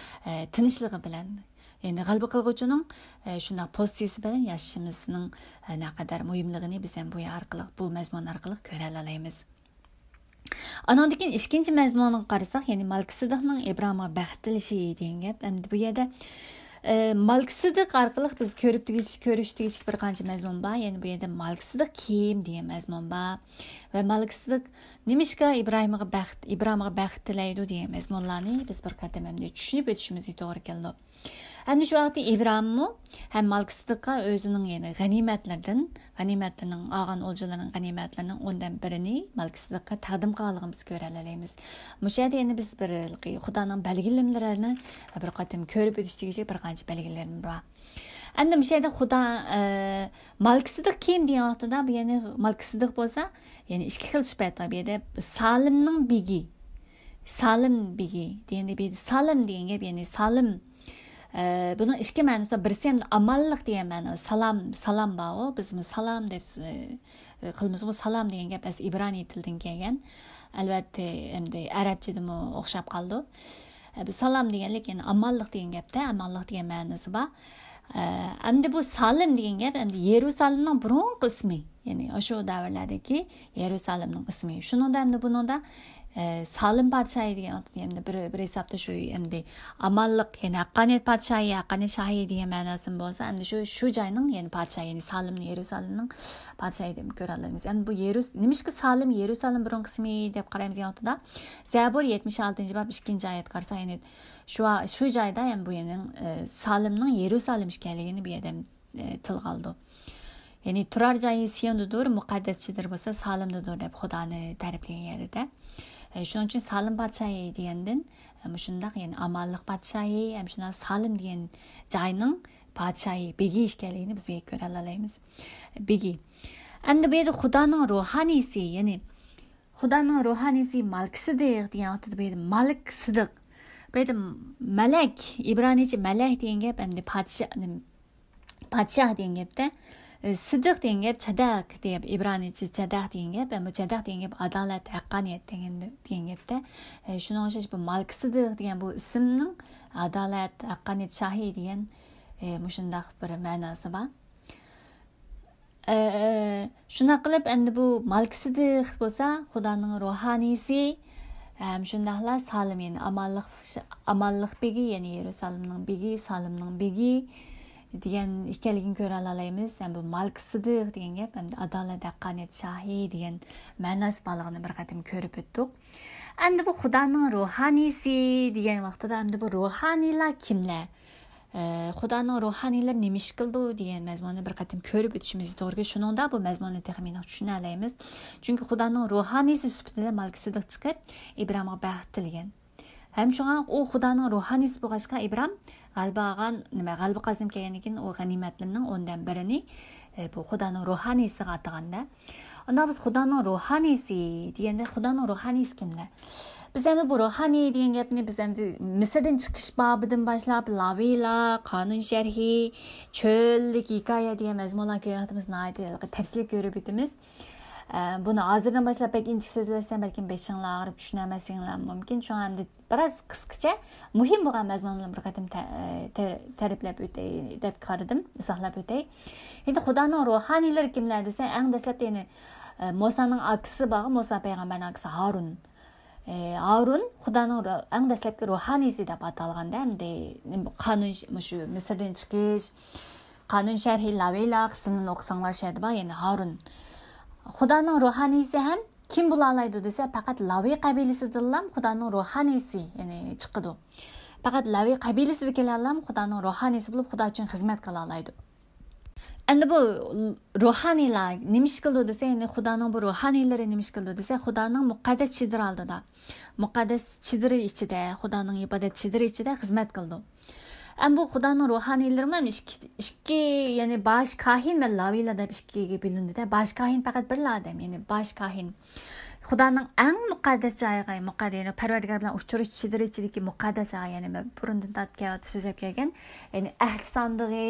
ئە، تىنچلىقى بىلەن يەنى غەلىبە قىلغۇچىنىڭ، ئە، شۇنداق پوزىتسىيىسى بىلەن ياشىشىمىزنىڭ، ئە، نەقەدەر مۇھىملىقىنى بىز ھەم بۇ ئارقىلىق، بۇ مەزمۇن ئارقىلىق كۆرەلەيمىز. ئانىڭدىن كېيىن ئىككىنچى مەزمۇنغا قارىساق، يەنى مالكىسىدىقنىڭ ئىبراھىمغا بەخت تىلىشى دېگەن گەپ. ئەمدى بۇ يەردە، ئە، مالكسىدىق ئارقىلىق بىز كۆرۈپ تېگىش-، كۆرۈش تېگىشلىك بىر قانچە مەزمۇن بار. يەنى بۇ يەردە مالكسىدىق كىم دېگەن مەزمۇن بار. ۋە مالكسىدىق نېمىشقا ئىبراھىمغا بەخت، ئىبراھىمغا بەخت تىلەيدۇ دېگەن مەزمۇنلارنى بىز بىر قەدەم ئەمدى چۈشىنىپ ئۆتۈشىمىزگە توغرا كېلىدۇ. ئەمدى شۇ ۋاقىتتا ئىبراھىممۇ ھەم مالكىسىدىققا ئۆزىنىڭ، يەنى غەنىيمەتلىرىدىن، غەنىيمەتلىرىنىڭ، ئالغان ئولجىلىرىنىڭ غەنىيمەتلىرىنىڭ ئوندىن بىرىنى مالكىسىدىققا تەقدىم قىلغانلىقىنى بىز كۆرەلەيمىز. مۇشۇ يەردە يەنە بىز بىر خۇدانىڭ بەلگىلىمىلىرىنى بىر قېتىم كۆرۈپ ئۆتۈش تېگىشلىك بىر قانچە بەلگىلىمە بار. ئەمدى مۇشۇ يەردە خۇدا، ئە، مالكىسىدىق كىم دېگەن ۋاقتىدا، بۇ يەنى مالكىسىدىق بولسا، يەنى ئىككى خىل سۈپەت بار. بۇ يەردە سالىمنىڭ بېگى، سالىم بېگى دېگەندە، بۇ يەردە سالىم دېگەن گەپ، يەنى سالىم، ئە، بۇنىڭ ئىككى مەنىسى بار. بىرسى ئەمدى ئامانلىق دېگەن مەنە، سالام، سالام بارغۇ، بىز بۇنى سالام دەپ، ئە، قىلىمىزغۇ. سالام دېگەن گەپ ئەسلى ئىبرانىي تىلدىن كەلگەن. ئەلۋەتتە، ئەمدى ئەرەبچىدىمۇ ئوخشاپ قالىدۇ. ئە، بۇ سالام دېگەنلىك، يەنى ئامانلىق دېگەن گەپتە، ئامانلىق دېگەن مەنىسى بار. ئە، ئەمدى بۇ سالىم دېگەن گەپ، ئەمدى يېرۇسالېمنىڭ بۇرۇنقى ئىسمى، يەنى ئاشۇ دەۋرلەردىكى يېرۇسالېمنىڭ ئىسمى. شۇنىڭدا ئەمدى بۇنىڭدا، ئە، سالىم پادىشاھى دېگەن ئەمدى بىر، بىر ھېسابتا شۇ ئەمدى ئامانلىق، يەنى ھەققانىيەت پادىشاھى، ھەققانىيەت شاھى دېگەن مەناسىمۇ بولسا، ئەمدى شۇ، شۇ جاينىڭ، يەنى پادىشاھى، يەنى سالىمنى يېرۇسالېمنىڭ پادىشاھى دەپ كۆرەلەيمىز. ئەمدى بۇ يېرۇس-، نېمىشقا سالىم، يېرۇسالېم بۇرۇنقى ئىسمى دەپ قارايمىز دېگەن ۋاقتىدا، زەبۇر يەتمىش ئالتىنچى باب ئىككىنچى ئايەتكە قارىساق، يەنى شۇ، شۇ جايدا، يەنى بۇ يەنىڭ، ئە، سالىمنىڭ يېرۇسالېم ئىكەنلىكىنى بۇ يەردە، ئە، تىلغا ئالىدۇ. يەنى تۇرار جايى سىيوندىدۇر، مۇقەددەس چېدىر بولسا سالىمدىدۇر دەپ خۇدانى تەرىپلىگەن يەردە. ئە، شۇنىڭ ئۈچۈن سالىم پادىشاھى دېگەندىن، ئە، مۇشۇنداق، يەنى ئامانلىق پادىشاھى، ھەم شۇنداق سالىم دېگەن جاينىڭ پادىشاھى، بېگى ئىكەنلىكىنى بىز بۇ يەردە كۆرەلەيمىز. بېگى. ئەمدى بۇ يەردە خۇدانىڭ روھانىيسى، يەنى خۇدانىڭ روھانىيسى مالكىسىدىق دېگەن ۋاقىتتا بۇ يەردە مالىك سىدىق. بۇ يەردە مەلەك، ئىبرانىيچە مەلەك دېگەن گەپ ئەمدى پادىشاھ، پادىشاھ دېگەن گەپتە. ئە، سىدىق دېگەن گەپ چەدەك دېگەن، ئىبرانىيچە چەدەك دېگەن گەپ. ئەمما چەدەك دېگەن گەپ ئادالەت، ھەققانىيەت دېگەن، دېگەن گەپتە. ئە، شۇنىڭغا ئوخشاش بۇ مالكىسىدىق دېگەن بۇ ئىسىمنىڭ ئادالەت، ھەققانىيەت شاھى دېگەن، ئە، مۇشۇنداق بىر مەناسى بار. ئە، شۇنداق قىلىپ، ئەمدى بۇ مالكىسىدىق بولسا خۇدانىڭ روھانىيسى، ھەم شۇنداقلا سالىم، يەنى ئامانلىق، ئامانلىق بېگى، يەنى يېرۇسالېمنىڭ بېگى، سالىمنىڭ بېگى دېگەن ئىكەنلىكىنى كۆرەلەيمىز. ھەم بۇ مالكىسىدىق دېگەن گەپ ئەمدى ئادالەت، ھەققانىيەت شاھى دېگەن مەناسى بارلىقىنى بىر قېتىم كۆرۈپ ئۆتتۇق. ئەمدى بۇ خۇدانىڭ روھانىيسى دېگەن ۋاقتىدا ئەمدى بۇ روھانىيلار كىملەر؟ ئە، خۇدانىڭ روھانىيلىرى نېمە ئىش قىلىدۇ دېگەن مەزمۇننى بىر قېتىم كۆرۈپ ئۆتۈشىمىز توغرا. شۇنىڭدا بۇ مەزمۇننى تېخى مېنىڭ چۈشىنەلەيمىز. چۈنكى خۇدانىڭ روھانىيسى سۈپىتىدە مالكىسىدىق چىقىپ، ئىبراھىمغا بەخت تىلىگەن. ھەم شۇڭا ئۇ خۇدانىڭ روھانىيسى بولغاچقا، ئىبراھىم غەلىبە ئالغان، نېمە، غەلىبە قازىنىپ كەلگەندىن كېيىن ئۇ غەنىيمەتلىرىنىڭ ئوندىن بىرىنى، ئە، بۇ خۇدانىڭ روھانىيسىغا ئاتىغاندا. ئۇنداق بىز خۇدانىڭ روھانىيسى دېگەندە، خۇدانىڭ روھانىيسى كىملەر؟ بىز ئەمدى بۇ روھانىي دېگەن گەپنى بىز ئەمدى مىسىردىن چىقىش بابىدىن باشلاپ، لاۋىيلار، قانۇن شەرھى، چۆلدىكى ھېكايە دېگەن مەزمۇنلارنى كۆرگەن ۋاقتىمىزدا ناھايىتى تەپسىلىي كۆرۈپ ئۆتىمىز. ئە، بۇنى ھازىردىن باشلاپ بەك ئىنچىكە سۆزلىۋەتسەم، بەلكىم بېشىڭلار ئاغرىپ چۈشىنەلمەسلىكىڭلار مۇمكىن. شۇڭا ئەمدى بىراز قىسقىچە مۇھىم بولغان مەزمۇنلارنى بىر قېتىم تە-، تە-، تەرىپلەپ ئۆتەي دەپ قارىدىم، ئىزاھلاپ ئۆتەي. ئەمدى خۇدانىڭ روھانىيلىرى كىملەر دېسە، ئەڭ دەسلەپتە يەنى، ئە، مۇسانىڭ ئاكىسى بارغۇ، مۇسا پەيغەمبەرنىڭ ئاكىسى ھارۇن. ئى، ھارۇن خۇدانىڭ رۇ-، ئەڭ دەسلەپكى روھانىيسى دەپ ئاتالغاندا، ئەمدى قانۇن ش-، مۇشۇ مىسىردىن چىقىش، قانۇن شەرھى، لاۋىيلار قىسمىنى ئوقۇساڭلار شۇ يەردە بار، يەنى ھارۇن. خۇدانىڭ روھانىيسى ھەم كىم بولالايدۇ دېسە، پەقەت لاۋىي قەبىلىسىدىنلا خۇدانىڭ روھانىيسى، يەنى چىقىدۇ. پەقەت لاۋىي قەبىلىسىدىكىلەرلا خۇدانىڭ روھانىيسى بولۇپ، خۇدا ئۈچۈن خىزمەت قىلالايدۇ. ئەمدى بۇ روھانىيلار نېمە ئىش قىلىدۇ دېسە، يەنى خۇدانىڭ بۇ روھانىيلىرى نېمە ئىش قىلىدۇ دېسە، خۇدانىڭ مۇقەددەس چېدىرى ئالدىدا، مۇقەددەس چېدىرى ئىچىدە، خۇدانىڭ ئىبادەت چېدىرى ئىچىدە خىزمەت قىلىدۇ. ئەمدى بۇ خۇدانىڭ روھانىيلىرىمۇ ھەم ئىككى، ئىككى، يەنى باش كاھىن ۋە لاۋىيلار دەپ ئىككىگە بۆلۈنىدۇ-دە. باش كاھىن پەقەت بىرلا ئادەم، يەنى باش كاھىن. خۇدانىڭ ئەڭ مۇقەددەس جايىغا، مۇقەددەس، يەنى پەرۋەردىگار بىلەن ئۇچرىشىش چېدىرى ئىچىدىكى مۇقەددەس جايغا، يەنى مەن بۇرۇندىن تارتىپ كەۋاتىپ سۆزلەپ كەلگەن، يەنى ئەھدى ساندۇقى،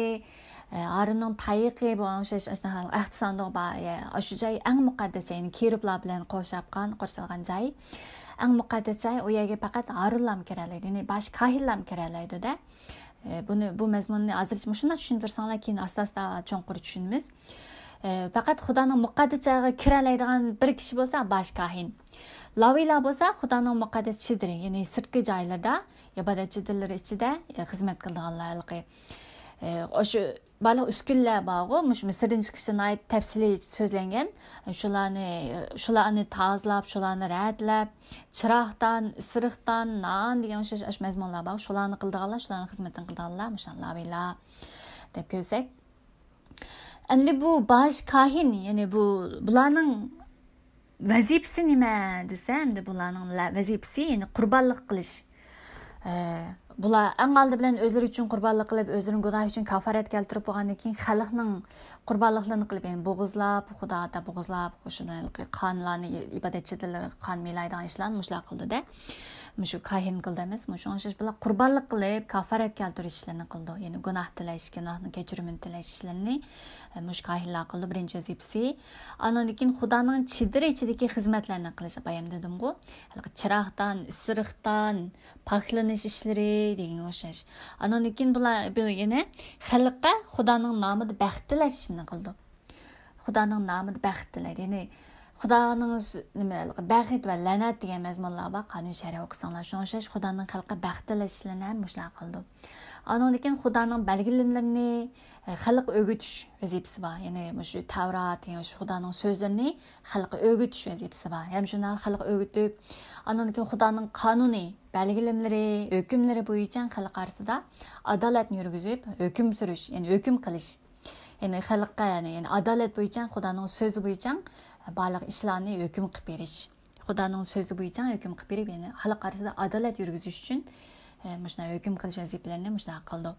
ئە، ھارۇننىڭ تايىقى، بۇ ئوخشاش ئاشۇنداق ئەھدى ساندۇقى بار، ئە، ئاشۇ جاي ئەڭ مۇقەددەس جاي، يەنى كېرۇبلار بىلەن قورشاپقان، قورشالغان جاي. ئەڭ مۇقەددەس جاي، ئۇ يەرگە پەقەت ھارۇنلام كىرەلەيدۇ، يەنى باش كاھىنلام كىرەلەيدۇ-دە. ئە، بۇنى، بۇ مەزمۇننى ھازىرچە مۇشۇنداق چۈشىنىپ تۇرساڭلار، كېيىن ئاستا-ئاستا چوڭقۇر چۈشىنىمىز. ئە، پەقەت خۇدانىڭ مۇقەددەس جايىغا كىرەلەيدىغان بىر كىشى بولسا باش كاھىن. لاۋىيلار بولسا خۇدانىڭ مۇقەددەس چېدىرى، يەنى سىرتقى جايلىرىدا، ئىبادەت چېدىرلىرى ئىچىدە، ئە، خىزمەت قىلىدىغانلار ھېلىقى. ئە، ئاشۇ بارلىق ئۈسكۈنىلەر بارغۇ، مۇشۇ مىسىردىن چىقىشتا ناھايىتى تەپسىلىي سۆزلەنگەن. شۇلارنى، شۇلارنى تازىلاپ، شۇلارنى رەتلەپ، چىراغدان، ئىسسىقتان، نان دېگەن ئوخشاش ئاشۇ مەزمۇنلار بار. شۇلارنى قىلىدىغانلار، شۇلارنىڭ خىزمىتىنى قىلىدىغانلار مۇشۇ لاۋىيلار دەپ كۆرسەك. ئەمدى بۇ باش كاھىن، يەنى بۇ، بۇلارنىڭ ۋەزىپىسى نېمە دېسە، ئەمدى بۇلارنىڭ لە-، ۋەزىپىسى، يەنى قۇربانلىق قىلىش. ئە، بۇلار ئەڭ ئالدى بىلەن ئۆزلىرى ئۈچۈن قۇربانلىق قىلىپ، ئۆزلىرىنىڭ گۇناھى ئۈچۈن كاپارەت كەلتۈرۈپ بولغاندىن كېيىن، خەلقنىڭ قۇربانلىقلىرىنى قىلىپ، يەنى بوغۇزلاپ، خۇدا ئاتا بوغۇزلاپ، شۇنداق قانلارنى، ئىبادەتچىلەرگە قان مىلايدىغان ئىشلارنى مۇشۇلار قىلىدۇ-دە. مۇشۇ كاھىن قىلىدۇ ئەمەسمۇ؟ شۇڭا ئوخشاش بۇلار قۇربانلىق قىلىپ، كاپارەت كەلتۈرۈش ئىشلىرىنى قىلىدۇ. يەنى گۇناھ تىلەش، گۇناھنىڭ كەچۈرۈمىنى تىلەش ئىشلىرىنى، ئە، مۇشۇ كاھىنلار قىلىدۇ، بىرىنچى ۋەزىپىسى. ئاندىن كېيىن خۇدانىڭ چېدىرى ئىچىدىكى خىزمەتلەرنى قىلىش، بايام دېدىمغۇ. ھېلىقى چىراغدان، ئىسسىقتان، پاكلىنىش ئىشلىرى دېگەنگە ئوخشاش. ئاندىن كېيىن بۇلار، بۇ يەنە خەلققە خۇدانىڭ نامىدا بەخت تىلەش ئىشىنى قىلىدۇ. خۇدانىڭ نامىدا بەخت تىلەيدۇ. يەنى خۇدانىڭ س-، نېمە، بەخت ۋە لەنەت دېگەن مەزمۇنلار بار، قانۇن شەرىئە ئوقۇساڭلار. شۇڭا ئوخشاش خۇدانىڭ خەلققە بەخت تىلەش ئىشلىرىنى ھەم مۇشۇلار قىلىدۇ. ئاندىن كېيىن خۇدانىڭ بەلگىلىمىلىرىنى، ئە، خەلققە ئۆگىتىش ۋەزىپىسى بار. يەنى مۇشۇ تەۋرات، يەنى شۇ خۇدانىڭ سۆزلىرىنى خەلققە ئۆگىتىش ۋەزىپىسى بار. ھەم شۇنداق خەلققە ئۆگىتىپ، ئاندىن كېيىن خۇدانىڭ قانۇنى، بەلگىلىمىلىرى، ھۆكۈملىرى بويىچە خەلق ئارىسىدا ئادالەتنى يۈرگۈزۈپ، ھۆكۈم سۈرۈش، يەنى ھۆكۈم قىلىش. يەنى خەلققە، يەنى، يەنى ئادالەت بويىچە، خۇدانىڭ سۆزى بويىچە بارلىق ئىشلارنى ھۆكۈم قىلىپ بېرىش. خۇدانىڭ سۆزى بويىچە ھۆكۈم قىلىپ بېرىپ، يەنى خەلق ئارىسىدا ئادالەت يۈرگۈزۈش ئۈچۈن، ئە، مۇشۇنداق ھۆكۈم قىلىش ۋەزىپىلىرىنى مۇشۇنداق قىلىدۇ.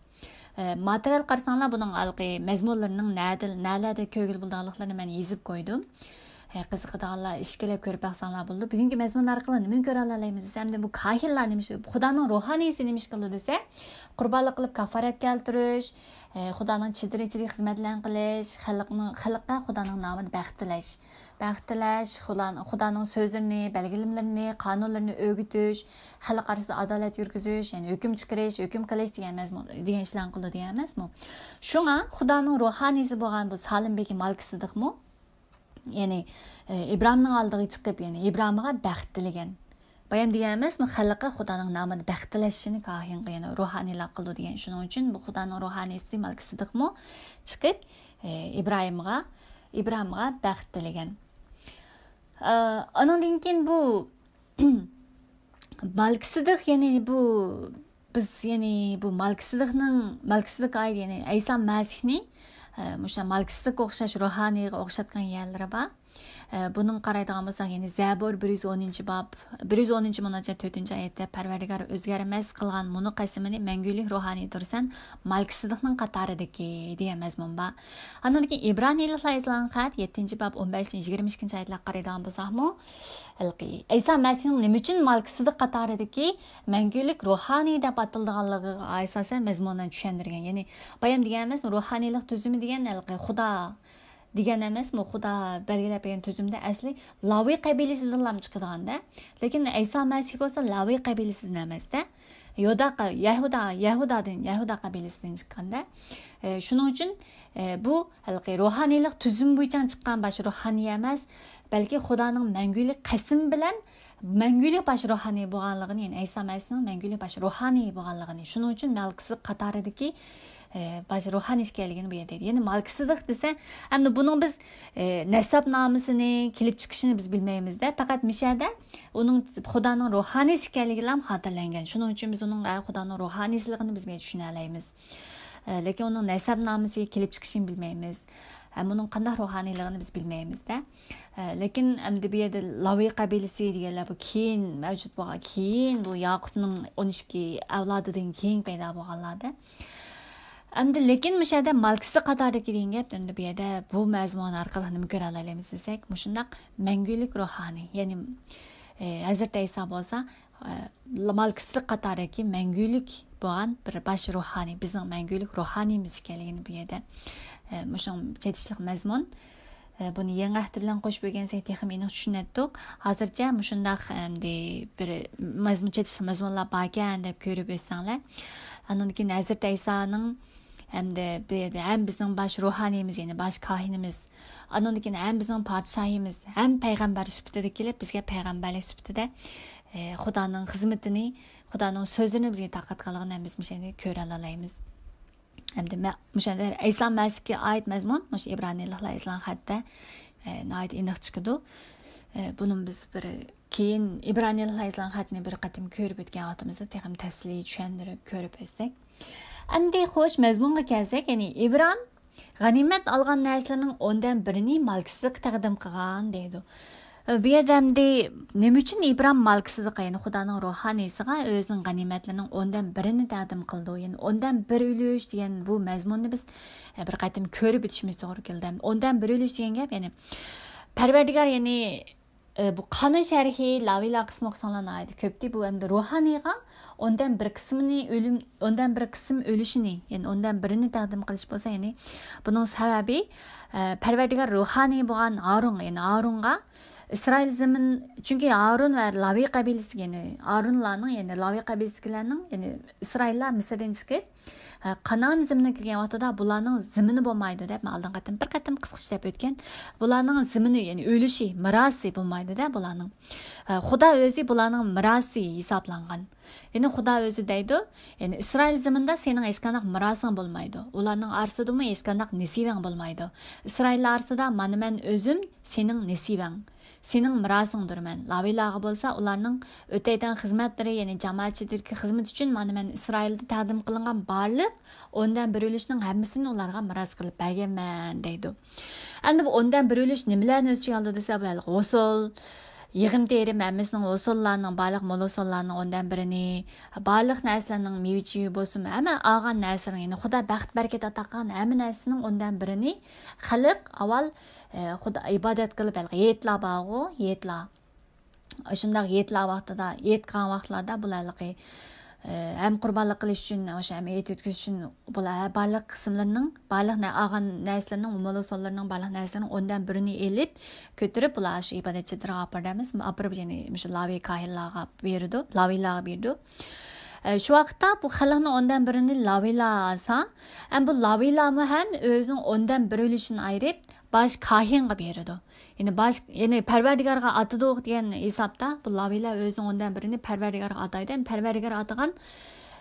ئە، ماتېرىيال قارىساڭلار، بۇنىڭ ھېلىقى مەزمۇنلىرىنىڭ نەدە، نەلەردە كۆرگىلى بولىدىغانلىقلىرىنى مەن يېزىپ قويدۇم. ئە، قىزىقىدىغانلار ئىشكىلەپ كۆرۈپ باقساڭلار بولىدۇ. بۈگۈنكى مەزمۇن ئارقىلىق نېمىنى كۆرەلەيمىز دېسە، ئەمدى بۇ كاھىنلار نېمە ئىش، خۇدانىڭ روھانىيسى نېمە ئىش قىلىدۇ دېسە، قۇربانلىق قىلىپ كاپارەت كەلتۈرۈش، ئە، خۇدانىڭ چېدىرى ئىچىدىكى خىزمەتلەرنى قىلىش، خەلقنىڭ، خەلققە خۇدانىڭ نامىدا بەخت تىلەش. بەخت تىلەش، خۇدان-، خۇدانىڭ سۆزلىرىنى، بەلگىلىمىلىرىنى، قانۇنلىرىنى ئۆگىتىش، خەلق ئارىسىدا ئادالەت يۈرگۈزۈش، يەنى ھۆكۈم چىقىرىش، ھۆكۈم قىلىش دېگەن مەزمۇن، دېگەن ئىشلارنى قىلىدۇ دېگەن ئەمەسمۇ؟ شۇڭا خۇدانىڭ روھانىيسى بولغان بۇ سالىم بېگى مالكىسىدىقمۇ؟ يەنى، ئى، ئىبراھىمنىڭ ئالدىغا چىقىپ، يەنى ئىبراھىمغا بەخت تىلىگەن. بايام دېگەن ئەمەسمۇ، خەلققە خۇدانىڭ نامىدا بەخت تىلەشنى كاھىن، يەنى روھانىيلار قىلىدۇ دېگەن. شۇنىڭ ئۈچۈن بۇ خۇدانىڭ روھانىيسى مالكىسىدىقمۇ چىقىپ، ئى، ئىبراھىمغا، ئىبراھىمغا بەخت تىلىگەن. ئى، ئانىڭدىن كېيىن بۇ مالكىسىدىق، يەنى بۇ، بىز، يەنى بۇ مالكىسىدىقنىڭ، مالكىسىدىق ئايىتى، يەنى ئەيسا مەسىھنى، ئە، مۇشۇ مالكىسىدىققا ئوخشاش، روھانىيغا ئوخشاتقان يەرلىرى بار. ئە، بۇنىڭغا قارايدىغان بولساق، يەنى زەبۇر بىر يۈز ئونىنچى باب، بىر يۈز ئونىنچى مۇناجات، تۆتىنچى ئايەتتە، پەرۋەردىگار ئۆزگەرمەس قىلغان مۇنۇ قەسىمىنى مەڭگۈلۈك روھانىيدۇرسەن، مالكىسىدىقنىڭ قاتارىدىكى، دېگەن مەزمۇن بار. ئاندىن كېيىن ئىبرانىيلىقلار يېزىلغان خەت، يەتتىنچى باب، ئون بەشىنچى، يىگىرمە ئىككىنچى ئايەتلەرگە قارايدىغان بولساقمۇ، ھېلىقى ئەيسا مەسىھنىڭ نېمە ئۈچۈن مالكىسىدىق قاتارىدىكى مەڭگۈلۈك روھانىي دەپ ئاتىلىدىغانلىقىغا ئاساسەن مەزمۇننى چۈشەندۈرگەن. يەنى بايام دېگەن ئەمەسمۇ، روھانىيلىق تۈزۈمى دېگەن ھېلىقى خۇدا دېگەن ئەمەسمۇ، خۇدا بەلگىلەپ بەرگەن تۈزۈمدە ئەسلى لاۋىي قەبىلىسىدىنلا چىقىدىغاندا. لېكىن ئەيسا مەسىھ بولسا لاۋىي قەبىلىسىدىن ئەمەستە، يۇدا قە-، يەھۇدا، يەھۇدادىن، يەھۇدا قەبىلىسىدىن چىققاندا. ئە، شۇنىڭ ئۈچۈن، ئە، بۇ ھېلىقى روھانىيلىق تۈزۈم بويىچە چىققان باش روھانىي ئەمەس، بەلكى خۇدانىڭ مەڭگۈلۈك قەسىم بىلەن مەڭگۈلۈك باش روھانىي بولغانلىقىنى، يەنى ئەيسا مەسىھنىڭ مەڭگۈلۈك باش روھانىي بولغانلىقىنى، شۇنىڭ ئۈچۈن مالكىسىدىق قاتارىدىكى، ئە، باش روھانىي ئىكەنلىكىنى بۇ يەردە دەيدۇ. يەنى مالكىسىدىق دېسە، ئەمدى بۇنىڭ بىز، ئە، نەسەبنامىسىنى، كېلىپ چىقىشىنى بىز بىلمەيمىز-دە. پەقەت مۇشۇ يەردە ئۇنىڭ خۇدانىڭ روھانىيسى ئىكەنلىكىلا خاتىرىلەنگەن. شۇنىڭ ئۈچۈن بىز ئۇنىڭ، ئە، خۇدانىڭ روھانىيسىلىقىنى بىز بۇ يەردە چۈشىنەلەيمىز. ئە، لېكىن ئۇنىڭ نەسەبنامىسى، كېلىپ چىقىشىنى بىلمەيمىز. ھەم ئۇنىڭ قانداق روھانىيلىقىنى بىز بىلمەيمىز-دە. ئە، لېكىن ئەمدى بۇ يەردە لاۋىي قەبىلىسى دېگەنلەر بۇ كېيىن مەۋجۇت بولغان، كېيىن بۇ ياقۇپنىڭ ئون ئىككى ئەۋلادىدىن كېيىن پەيدا بولغانلار-دە. ئەمدى لېكىن مۇشۇ يەردە مالكىسىدىق قاتارىدىكى دېگەن گەپ، ئەمدى بۇ يەردە بۇ مەزمۇن ئارقىلىق نېمە كۆرەلەيمىز دېسەك، مۇشۇنداق مەڭگۈلۈك روھانىي، يەنى، ئە، ھەزرىتى ئەيسا بولسا، ئە، مالكىسىدىق قاتارىدىكى مەڭگۈلۈك بولغان بىر باش روھانىي، بىزنىڭ مەڭگۈلۈك روھانىيىمىز ئىكەنلىكىنى بۇ يەردە، ئە، مۇشۇ چېتىشلىق مەزمۇن، ئە، بۇنى يېڭى ئەھدى بىلەن قوشۇپ ئۆگەنسەك تېخىمۇ ئېنىق چۈشىنەتتۇق. ھازىرچە مۇشۇنداق، ئەمدى بىر مەزمۇن، چېتىشلىق مەزمۇنلار باركەن دەپ كۆرۈپ ئۆتسەڭلار. ئاندىن كېيىن ھەزرىتى ئەيسانىڭ ھەمدە بۇ يەردە ھەم بىزنىڭ باش روھانىيىمىز، يەنى باش كاھىنىمىز، ئاندىن كېيىن ھەم بىزنىڭ پادىشاھىمىز، ھەم پەيغەمبەر سۈپىتىدە كېلىپ، بىزگە پەيغەمبەرلىك سۈپىتىدە، ئە، خۇدانىڭ خىزمىتىنى، خۇدانىڭ سۆزىنى بىزگە تارقاتقانلىقىنى ھەم بىز مۇشۇ يەردە كۆرەلەيمىز. ھەمدە مە-، مۇشۇ يەردە ئەيسا مەسىھكە ئائىت مەزمۇن مۇشۇ ئىبرانىيلىقلار يېزىلغان خەتتە، ئە، ناھايىتى ئېنىق چىقىدۇ. ئە، بۇنى بىز بىر كېيىن ئىبرانىيلىقلار يېزىلغان خەتنى بىر قېتىم كۆرۈپ ئۆتكەن ۋاقتىمىزدا تېخىمۇ تەپسىلىي چۈشەندۈرۈپ كۆرۈپ ئۆتسەك. ئەمدى خوش مەزمۇنغا كەلسەك، يەنى ئىبرام غەنىيمەت ئالغان نەرسىلەرنىڭ ئوندىن بىرىنى مالكىسىدىققا تەقدىم قىلغان دەيدۇ. بۇ يەردە ئەمدى نېمە ئۈچۈن ئىبرام مالكىسىدىققا، يەنى خۇدانىڭ روھانىيسىغا ئۆزىنىڭ غەنىيمەتلىرىنىڭ ئوندىن بىرىنى تەقدىم قىلىدۇ؟ يەنى ئوندىن بىر ئۈلۈش دېگەن بۇ مەزمۇننى بىز، ئە، بىر قېتىم كۆرۈپ ئۆتۈشىمىز توغرا كېلىدۇ. ئوندىن بىر ئۈلۈش دېگەن گەپ، يەنى پەرۋەردىگار، يەنى، ئە، بۇ قانۇن شەرھى، لاۋىيلار قىسمى ئوقۇساڭلار ناھايىتى كۆپتى. بۇ ئەمدى روھانىيغا ئوندىن بىر قىسمىنى ئۆلۈم، ئوندىن بىر قىسىم ئۈلۈشىنى، يەنى ئوندىن بىرىنى تەقدىم قىلىش بولسا، يەنى بۇنىڭ سەۋەبى، ئە، پەرۋەردىگار روھانىي بولغان ھارۇنغا، يەنى ھارۇنغا ئىسرائىل زېمىن، چۈنكى ھارۇن ۋە لاۋىي قەبىلىسى، يەنى ھارۇنلارنىڭ، يەنى لاۋىي قەبىلىسىدىكىلەرنىڭ، يەنى ئىسرائىللار مىسىردىن چىقىپ، ئە، قانائان زېمىنىگە كىرگەن ۋاقتىدا بۇلارنىڭ زېمىنى بولمايدۇ دەپ، مەن ئالدىن قېتىم بىر قېتىم قىسقىچە دەپ ئۆتكەن. بۇلارنىڭ زېمىنى، يەنى ئۈلۈشى، مىراسى بولمايدۇ دە بۇلارنىڭ. ئە، خۇدا ئۆزى بۇلارنىڭ مىراسى ھېسابلانغان. يەنى خۇدا ئۆزى دەيدۇ، يەنى ئىسرائىل زېمىنىدا سېنىڭ ھېچقانداق مىراسىڭ بولمايدۇ. ئۇلارنىڭ ئارىسىدىمۇ ھېچقانداق نېسىۋەڭ بولمايدۇ. ئىسرائىللار ئارىسىدا مانا مەن ئۆزۈم سېنىڭ نېسىۋەڭ. سېنىڭ مىراسىڭدۇرمەن. لاۋىيلارغا بولسا ئۇلارنىڭ ئۆتەيدىغان خىزمەتلىرى، يەنى جامائەتچىلىكتىكى خىزمەت ئۈچۈن مانا مەن ئىسرائىلدا تەقدىم قىلىنغان بارلىق ئوندىن بىر ئۈلۈشنىڭ ھەممىسىنى ئۇلارغا مىراس قىلىپ بەرگەنمەن دەيدۇ. ئەمدى بۇ ئوندىن بىر ئۈلۈش نېمىلەرنى ئۆز ئىچىگە ئالىدۇ دېسە، بۇ ھېلىقى ھوسۇل، يىغىم تېرىم ھەممىسىنىڭ ھوسۇللارنىڭ، بارلىق مول ھوسۇللارنىڭ ئوندىن بىرىنى، بارلىق نەرسىلەرنىڭ مېۋە چېۋە بولسۇن، ھەممە ئالغان نەرسىنىڭ، يەنى خۇدا بەخت بەرىكەت ئاتا قىلغان ھەممە نەرسىنىڭ ئوندىن بىرىنى خەلق ئاۋۋال، ئە، خۇدا ئىبادەت قىلىپ، ھېلىقى ھېيتلار بارغۇ، ھېيتلار. شۇنداق ھېيتلار ۋاقتىدا، ھېيت قىلغان ۋاقىتلاردا بۇلار ھېلىقى، ئە، ھەم قۇربانلىق قىلىش ئۈچۈن، ئاشۇ ھەم ھېيت ئۆتكۈزۈش ئۈچۈن بۇلار بارلىق قىسىملىرىنىڭ، بارلىق نە-، ئالغان نەرسىلىرىنىڭ، مول ھوسۇللىرىنىڭ، بارلىق نەرسىلىرىنىڭ ئوندىن بىرىنى ئېلىپ، كۆتۈرۈپ، بۇلار شۇ ئىبادەتچىلەرگە ئاپىرىدۇ ئەمەس، ئاپىرىپ، يەنى مۇشۇ لاۋىي كاھىنلارغا بېرىدۇ، لاۋىيلارغا بېرىدۇ. ئە، شۇ ۋاقىتتا بۇ خەلقنىڭ ئوندىن بىرىنى لاۋىيلار ئالسا، ھەم بۇ لاۋىيلارمۇ ھەم ئۆزىنىڭ ئوندىن بىر ئۈلۈشىنى ئايرىپ، باش كاھىنغا بېرىدۇ. يەنى باش، يەنى پەرۋەردىگارغا ئاتىدۇق دېگەن ھېسابتا، بۇ لاۋىيلار ئۆزىنىڭ ئوندىن بىرىنى پەرۋەردىگارغا ئاتايدۇ. ھەم پەرۋەردىگار ئاتىغان،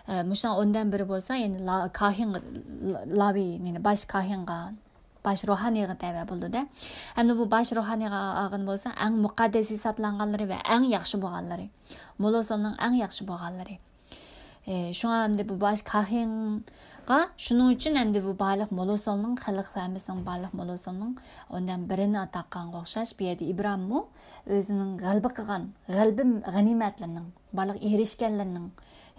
ئە، مۇشۇنىڭ ئوندىن بىرى بولسا، يەنى لا-، كاھىنغا، لا-، لاۋىي، يەنى باش كاھىنغا، باش روھانىيغا تەۋە بولىدۇ-دە. ئەمدى بۇ باش روھانىيغا ئالغان بولسا، ئەڭ مۇقەددەس ھېسابلانغانلىرى ۋە ئەڭ ياخشى بولغانلىرى. مول ھوسۇلنىڭ ئەڭ ياخشى بولغانلىرى. ئى، شۇڭا ئەمدى بۇ باش كاھىنغا شۇنىڭ ئۈچۈن ئەمدى بۇ بارلىق مول ھوسۇلنىڭ، خەلق ھەممىسىنىڭ بارلىق مول ھوسۇلنىڭ ئوندىن بىرىنى ئاتا قىلغانغا ئوخشاش، بۇ يەردە ئىبراممۇ ئۆزىنىڭ غەلىبە قىلغان، غەلىبە غەنىيمەتلىرىنىڭ، بارلىق ئېرىشكەنلىرىنىڭ،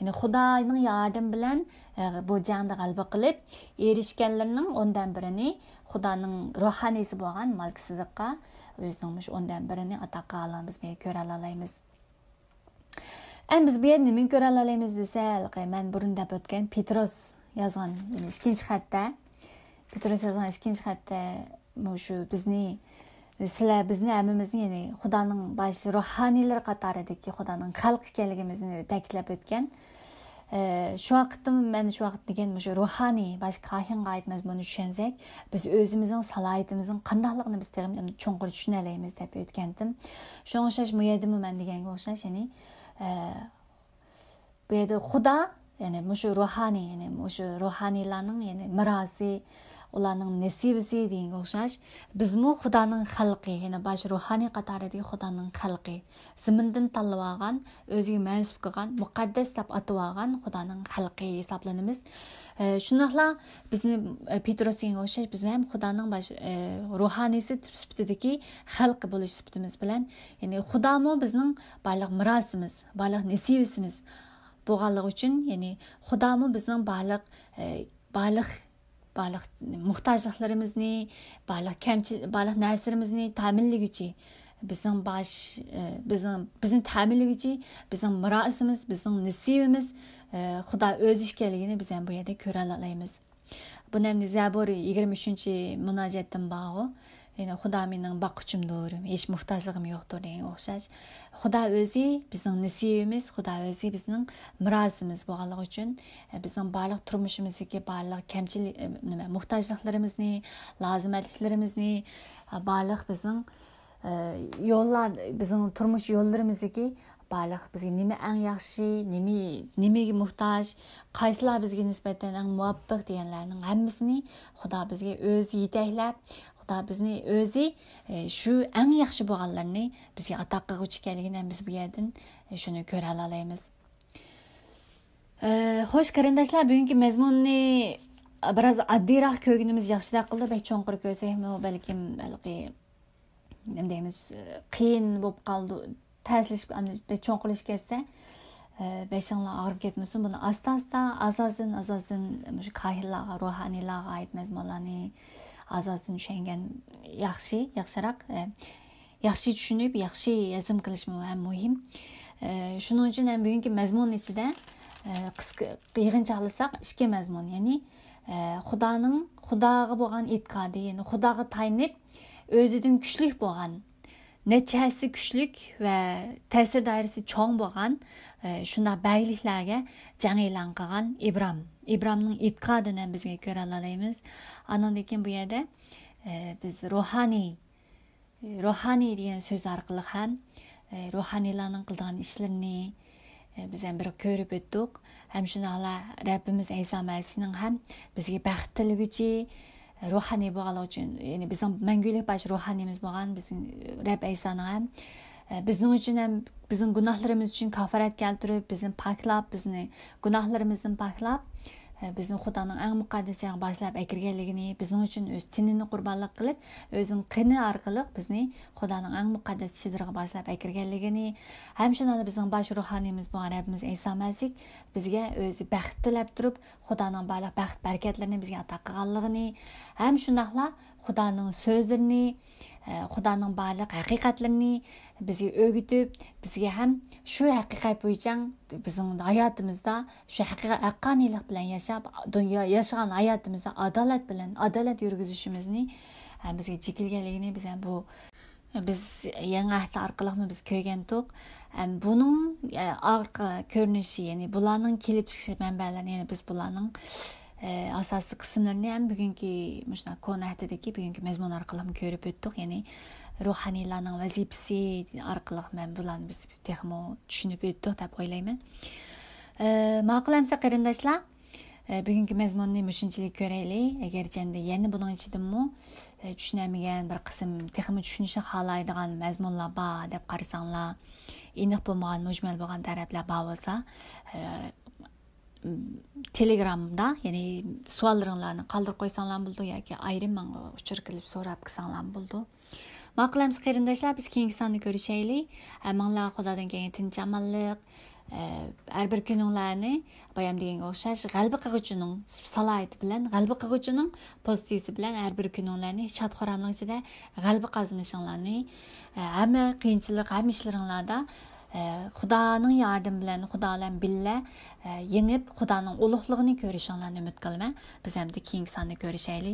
يەنى خۇدانىڭ ياردىمى بىلەن، ئە، بۇ جەڭدە غەلىبە قىلىپ ئېرىشكەنلىرىنىڭ ئوندىن بىرىنى خۇدانىڭ روھانىيسى بولغان مەلكىسىدىققا ئۆزىنىڭ مۇشۇ ئوندىن بىرىنى ئاتا قىلغانلىقىنى بىز بۇ يەردە كۆرەلەيمىز. ئەمدى بىز بۇ يەردە نېمىنى كۆرەلەيمىز دېسە، ھېلىقى مەن بۇرۇن دەپ ئۆتكەن پېتروس يازغان، يەنى ئىككىنچى خەتتە، پېتروس يازغان ئىككىنچى خەتتە مۇشۇ بىزنى، سىلەر بىزنى ھەممىمىزنى، يەنى خۇدانىڭ باش روھانىيلىرى قاتارىدىكى خۇدانىڭ خەلقى ئىكەنلىكىمىزنى تەكىتلەپ ئۆتكەن. ئە، شۇ ۋاقىتتىمۇ مەن شۇ ۋاقىت دېگەن مۇشۇ روھانىي باش كاھىنغا ئائىت مەزمۇننى چۈشەنسەك، بىز ئۆزىمىزنىڭ سالاھىيىتىمىزنىڭ قانداقلىقىنى بىز تېخىمۇ چوڭقۇر چۈشىنەلەيمىز دەپ ئۆتكەنتىم. شۇڭا ئوخشاش، بۇ يەردىمۇ مەن دېگەنگە ئوخشاش، يەنى، ئە، بۇ يەردە خۇدا، يەنى مۇشۇ روھانىي، يەنى مۇشۇ روھانىيلارنىڭ، يەنى مىراسى، ئۇلارنىڭ نېسىۋىسى دېگەنگە ئوخشاش، بىزمۇ خۇدانىڭ خەلقى، يەنى باش روھانىي قاتارىدىكى خۇدانىڭ خەلقى. زېمىندىن تاللىۋالغان، ئۆزىگە مەنسۇپ قىلغان، مۇقەددەس دەپ ئاتىۋالغان خۇدانىڭ خەلقى ھېسابلىنىمىز. ئە، شۇنداقلا بىزنى، ئە، پېتروس دېگەنگە ئوخشاش، بىزمۇ ھەم خۇدانىڭ باش، ئە، روھانىيسى سۈپىتىدىكى خەلقى بولۇش سۈپىتىمىز بىلەن، يەنى خۇدامۇ بىزنىڭ بارلىق مىراسىمىز، بارلىق نېسىۋىسىمىز بولغانلىقى ئۈچۈن، يەنى خۇدامۇ بىزنىڭ بارلىق، ئە، بارلىق بارلىق موھتاجلىقلىرىمىزنى، بارلىق كەمچىل-، بارلىق نەرسىلىرىمىزنى تەمىنلىگۈچى، بىزنىڭ باش، ئى، بىزنىڭ، بىزنى تەمىنلىگۈچى، بىزنىڭ مىراسىمىز، بىزنىڭ نېسىۋىمىز، ئى، خۇدا ئۆزى ئىكەنلىكىنى بىز ھەم بۇ يەردە كۆرەلەيمىز. بۇنى ئەمدى زەبۇر يىگىرمە ئۈچىنچى مۇناجاتتىن بارغۇ. يەنى خۇدا مېنىڭ باققۇچۇمدۇر، ھېچ موھتاجلىقىم يوقتۇر دېگەنگە ئوخشاش. خۇدا ئۆزى بىزنىڭ نېسىۋىمىز، خۇدا ئۆزى بىزنىڭ مىراسىمىز بولغانلىقى ئۈچۈن، بىزنىڭ بارلىق تۇرمۇشىمىزدىكى بارلىق كەمچىلىك، نېمە، موھتاجلىقلىرىمىزنى، لازىمەتلىكلىرىمىزنى، بارلىق بىزنىڭ، يوللار، بىزنىڭ تۇرمۇش يوللىرىمىزدىكى بارلىق بىزگە نېمە ئەڭ ياخشى، نېمە، نېمىگە موھتاج، قايسىلار بىزگە نىسبەتەن ئەڭ مۇۋاپىق دېگەنلەرنىڭ ھەممىسىنى خۇدا بىزگە ئۆزى يېتەكلەپ، خۇدا بىزنى ئۆزى، ئە، شۇ ئەڭ ياخشى بولغانلىرىنى بىزگە ئاتا قىلغۇچى ئىكەنلىكىنى ھەم بىز بۇ يەردىن، ئە، شۇنى كۆرەلالايمىز. ئە، خوش، قېرىنداشلار، بۈگۈنكى مەزمۇننى بىراز ئاددىيراق كۆرگىنىمىز ياخشىدەك قىلدى. بەك چوڭقۇر كۆرسەكمۇ، بەلكىم ھېلىقى، نېمە دەيمىز، قىيىن بولۇپ قالدى. تەسلىشىپ، ئاندىن بەك چوڭقۇرلىشىپ كەتسە، ئە، بېشىڭلار ئاغرىپ كەتمىسۇن. بۇنى ئاستا-ئاستا، ئاز-ئازدىن، ئاز-ئازدىن مۇشۇ كاھىنلارغا، روھانىيلارغا ئائىت مەزمۇنلارنى ئاز-ئازدىن چۈشەنگەن ياخشى، ياخشىراق. ئە، ياخشى چۈشىنىپ، ياخشى ھەزىم قىلىشمۇ ھەم مۇھىم. ئە، شۇنىڭ ئۈچۈن ھەم بۈگۈنكى مەزمۇن ئىچىدە، ئە، قىسقا يىغىنچاقلىساق، ئىككى مەزمۇن، يەنى، ئە، خۇدانىڭ، خۇداغا بولغان ئېتىقادى، يەنى خۇداغا تايىنىپ، ئۆزىدىن كۈچلۈك بولغان، نەچچە ھەسسە كۈچلۈك ۋە تەسىر دائىرىسى چوڭ بولغان، ئە، شۇنداق بەگلىكلەرگە جەڭ ئېلان قىلغان ئىبرام. ئىبرامنىڭ ئېتىقادىنى بىزگە كۆرەلەيمىز. ئاندىن كېيىن بۇ يەردە، ئە، بىز روھانىي، روھانىي دېگەن سۆز ئارقىلىق ھەم، ئە، روھانىيلارنىڭ قىلىدىغان ئىشلىرىنى، ئە، بىز ھەم بىر كۆرۈپ ئۆتتۇق. ھەم شۇنداقلا رەببىمىز ئەيسا مەسىھنىڭ ھەم بىزگە بەخت تىلىگۈچى، روھانىي بولغانلىقى ئۈچۈن، يەنى بىزنىڭ مەڭگۈلۈك باش روھانىيىمىز بولغان بىزنىڭ رەب ئەيسانىڭ ھەم، ئە، بىزنىڭ ئۈچۈن ھەم بىزنىڭ گۇناھلىرىمىز ئۈچۈن كافارەت كەلتۈرۈپ، بىزنى پاكلاپ، بىزنى گۇناھلىرىمىزدىن پاكلاپ، ئە، بىزنى خۇدانىڭ ئەڭ مۇقەددەس جايىغا باشلاپ ئەكىرگەنلىكىنى، بىزنىڭ ئۈچۈن ئۆز تېنىنى قۇربانلىق قىلىپ، ئۆزىنىڭ قېنى ئارقىلىق بىزنى خۇدانىڭ ئەڭ مۇقەددەس چېدىرىغا باشلاپ ئەكىرگەنلىكىنى، ھەم شۇنداقلا بىزنىڭ باش روھانىيىمىز بولغان رەببىمىز ئەيسا مەسىھ بىزگە ئۆزى بەخت تىلەپ تۇرۇپ، خۇدانىڭ بارلىق بەخت-بەرىكەتلىرىنى بىزگە ئاتا قىلغانلىقىنى، ھەم شۇنداقلا خۇدانىڭ سۆزلىرىنى، ئە، خۇدانىڭ بارلىق ھەقىقەتلىرىنى بىزگە ئۆگىتىپ، بىزگە ھەم شۇ ھەقىقەت بويىچە بىزنىڭ ھاياتىمىزدا شۇ ھەقىقەت، ھەققانىيلىق بىلەن ياشاپ، دۇنيا، ياشىغان ھاياتىمىزدا ئادالەت بىلەن، ئادالەت يۈرگۈزۈشىمىزنى، ئە، بىزگە چېكىلگەنلىكىنى بىز ھەم بۇ بىز يېڭى ئەھدى ئارقىلىقمۇ بىز كۆرگەنتۇق. ئەم، بۇنىڭ، ئە، ئارقا كۆرۈنۈشى، يەنى بۇلارنىڭ كېلىپ چىقىش مەنبەلىرىنى، يەنى بىز بۇلارنىڭ، ئە، ئاساسىي قىسىملىرىنى ھەم بۈگۈنكى مۇشۇنداق كونا ئەھدىدىكى بۈگۈنكى مەزمۇن ئارقىلىقمۇ كۆرۈپ ئۆتتۇق. يەنى روھانىيلارنىڭ ۋەزىپىسى ئارقىلىق مەن بۇلارنى بىز تېخىمۇ چۈشىنىپ ئۆتتۇق دەپ ئويلايمەن. ئە، ماقۇل ئەمسە قېرىنداشلار، ئە، بۈگۈنكى مەزمۇننى مۇشۇنچىلىك كۆرەيلى. ئەگەرچەندە يەنە بۇنىڭ ئىچىدىمۇ، ئە، چۈشىنەلمىگەن بىر قىسىم تېخىمۇ چۈشىنىشنى خالايدىغان مەزمۇنلار بار دەپ قارىساڭلار، ئېنىق بولمىغان، مۇجمەل بولغان تەرەپلەر بار بولسا، ئە، تېلېگرامدا، يەنى سوئاللىرىڭلارنى قالدۇرۇپ قويساڭلارمۇ بولىدۇ ياكى ئايرىم ماڭا ئۇچۇر قىلىپ سوراپ كەلسەڭلارمۇ بولىدۇ. ماقۇل ئەمسە قېرىنداشلار، بىز كېيىنكى ساندا كۆرۈشەيلى. ھەممىڭلارغا خۇدادىن كەلگەن تىنچ-ئامانلىق، ئە، ھەر بىر كۈنۈڭلارنى بايام دېگەنگە ئوخشاش غەلىبە قىلغۇچىنىڭ سالاھىيىتى بىلەن، غەلىبە قىلغۇچىنىڭ پوزىتسىيىسى بىلەن ھەر بىر كۈنۈڭلارنى شاد-خۇراملىق ئىچىدە غەلىبە قازىنىشىڭلارنى، ئە، ھەممە قىيىنچىلىق، ھەممە ئىشلىرىڭلاردا، ئە، خۇدانىڭ ياردىمى بىلەن، خۇدا بىلەن بىللە، ئە، يېڭىپ، خۇدانىڭ ئۇلۇغلۇقىنى كۆرۈشۈڭلارنى ئۈمىد قىلىمەن. بىز ئەمدى كېيىنكى ساندا كۆرۈشەيلى.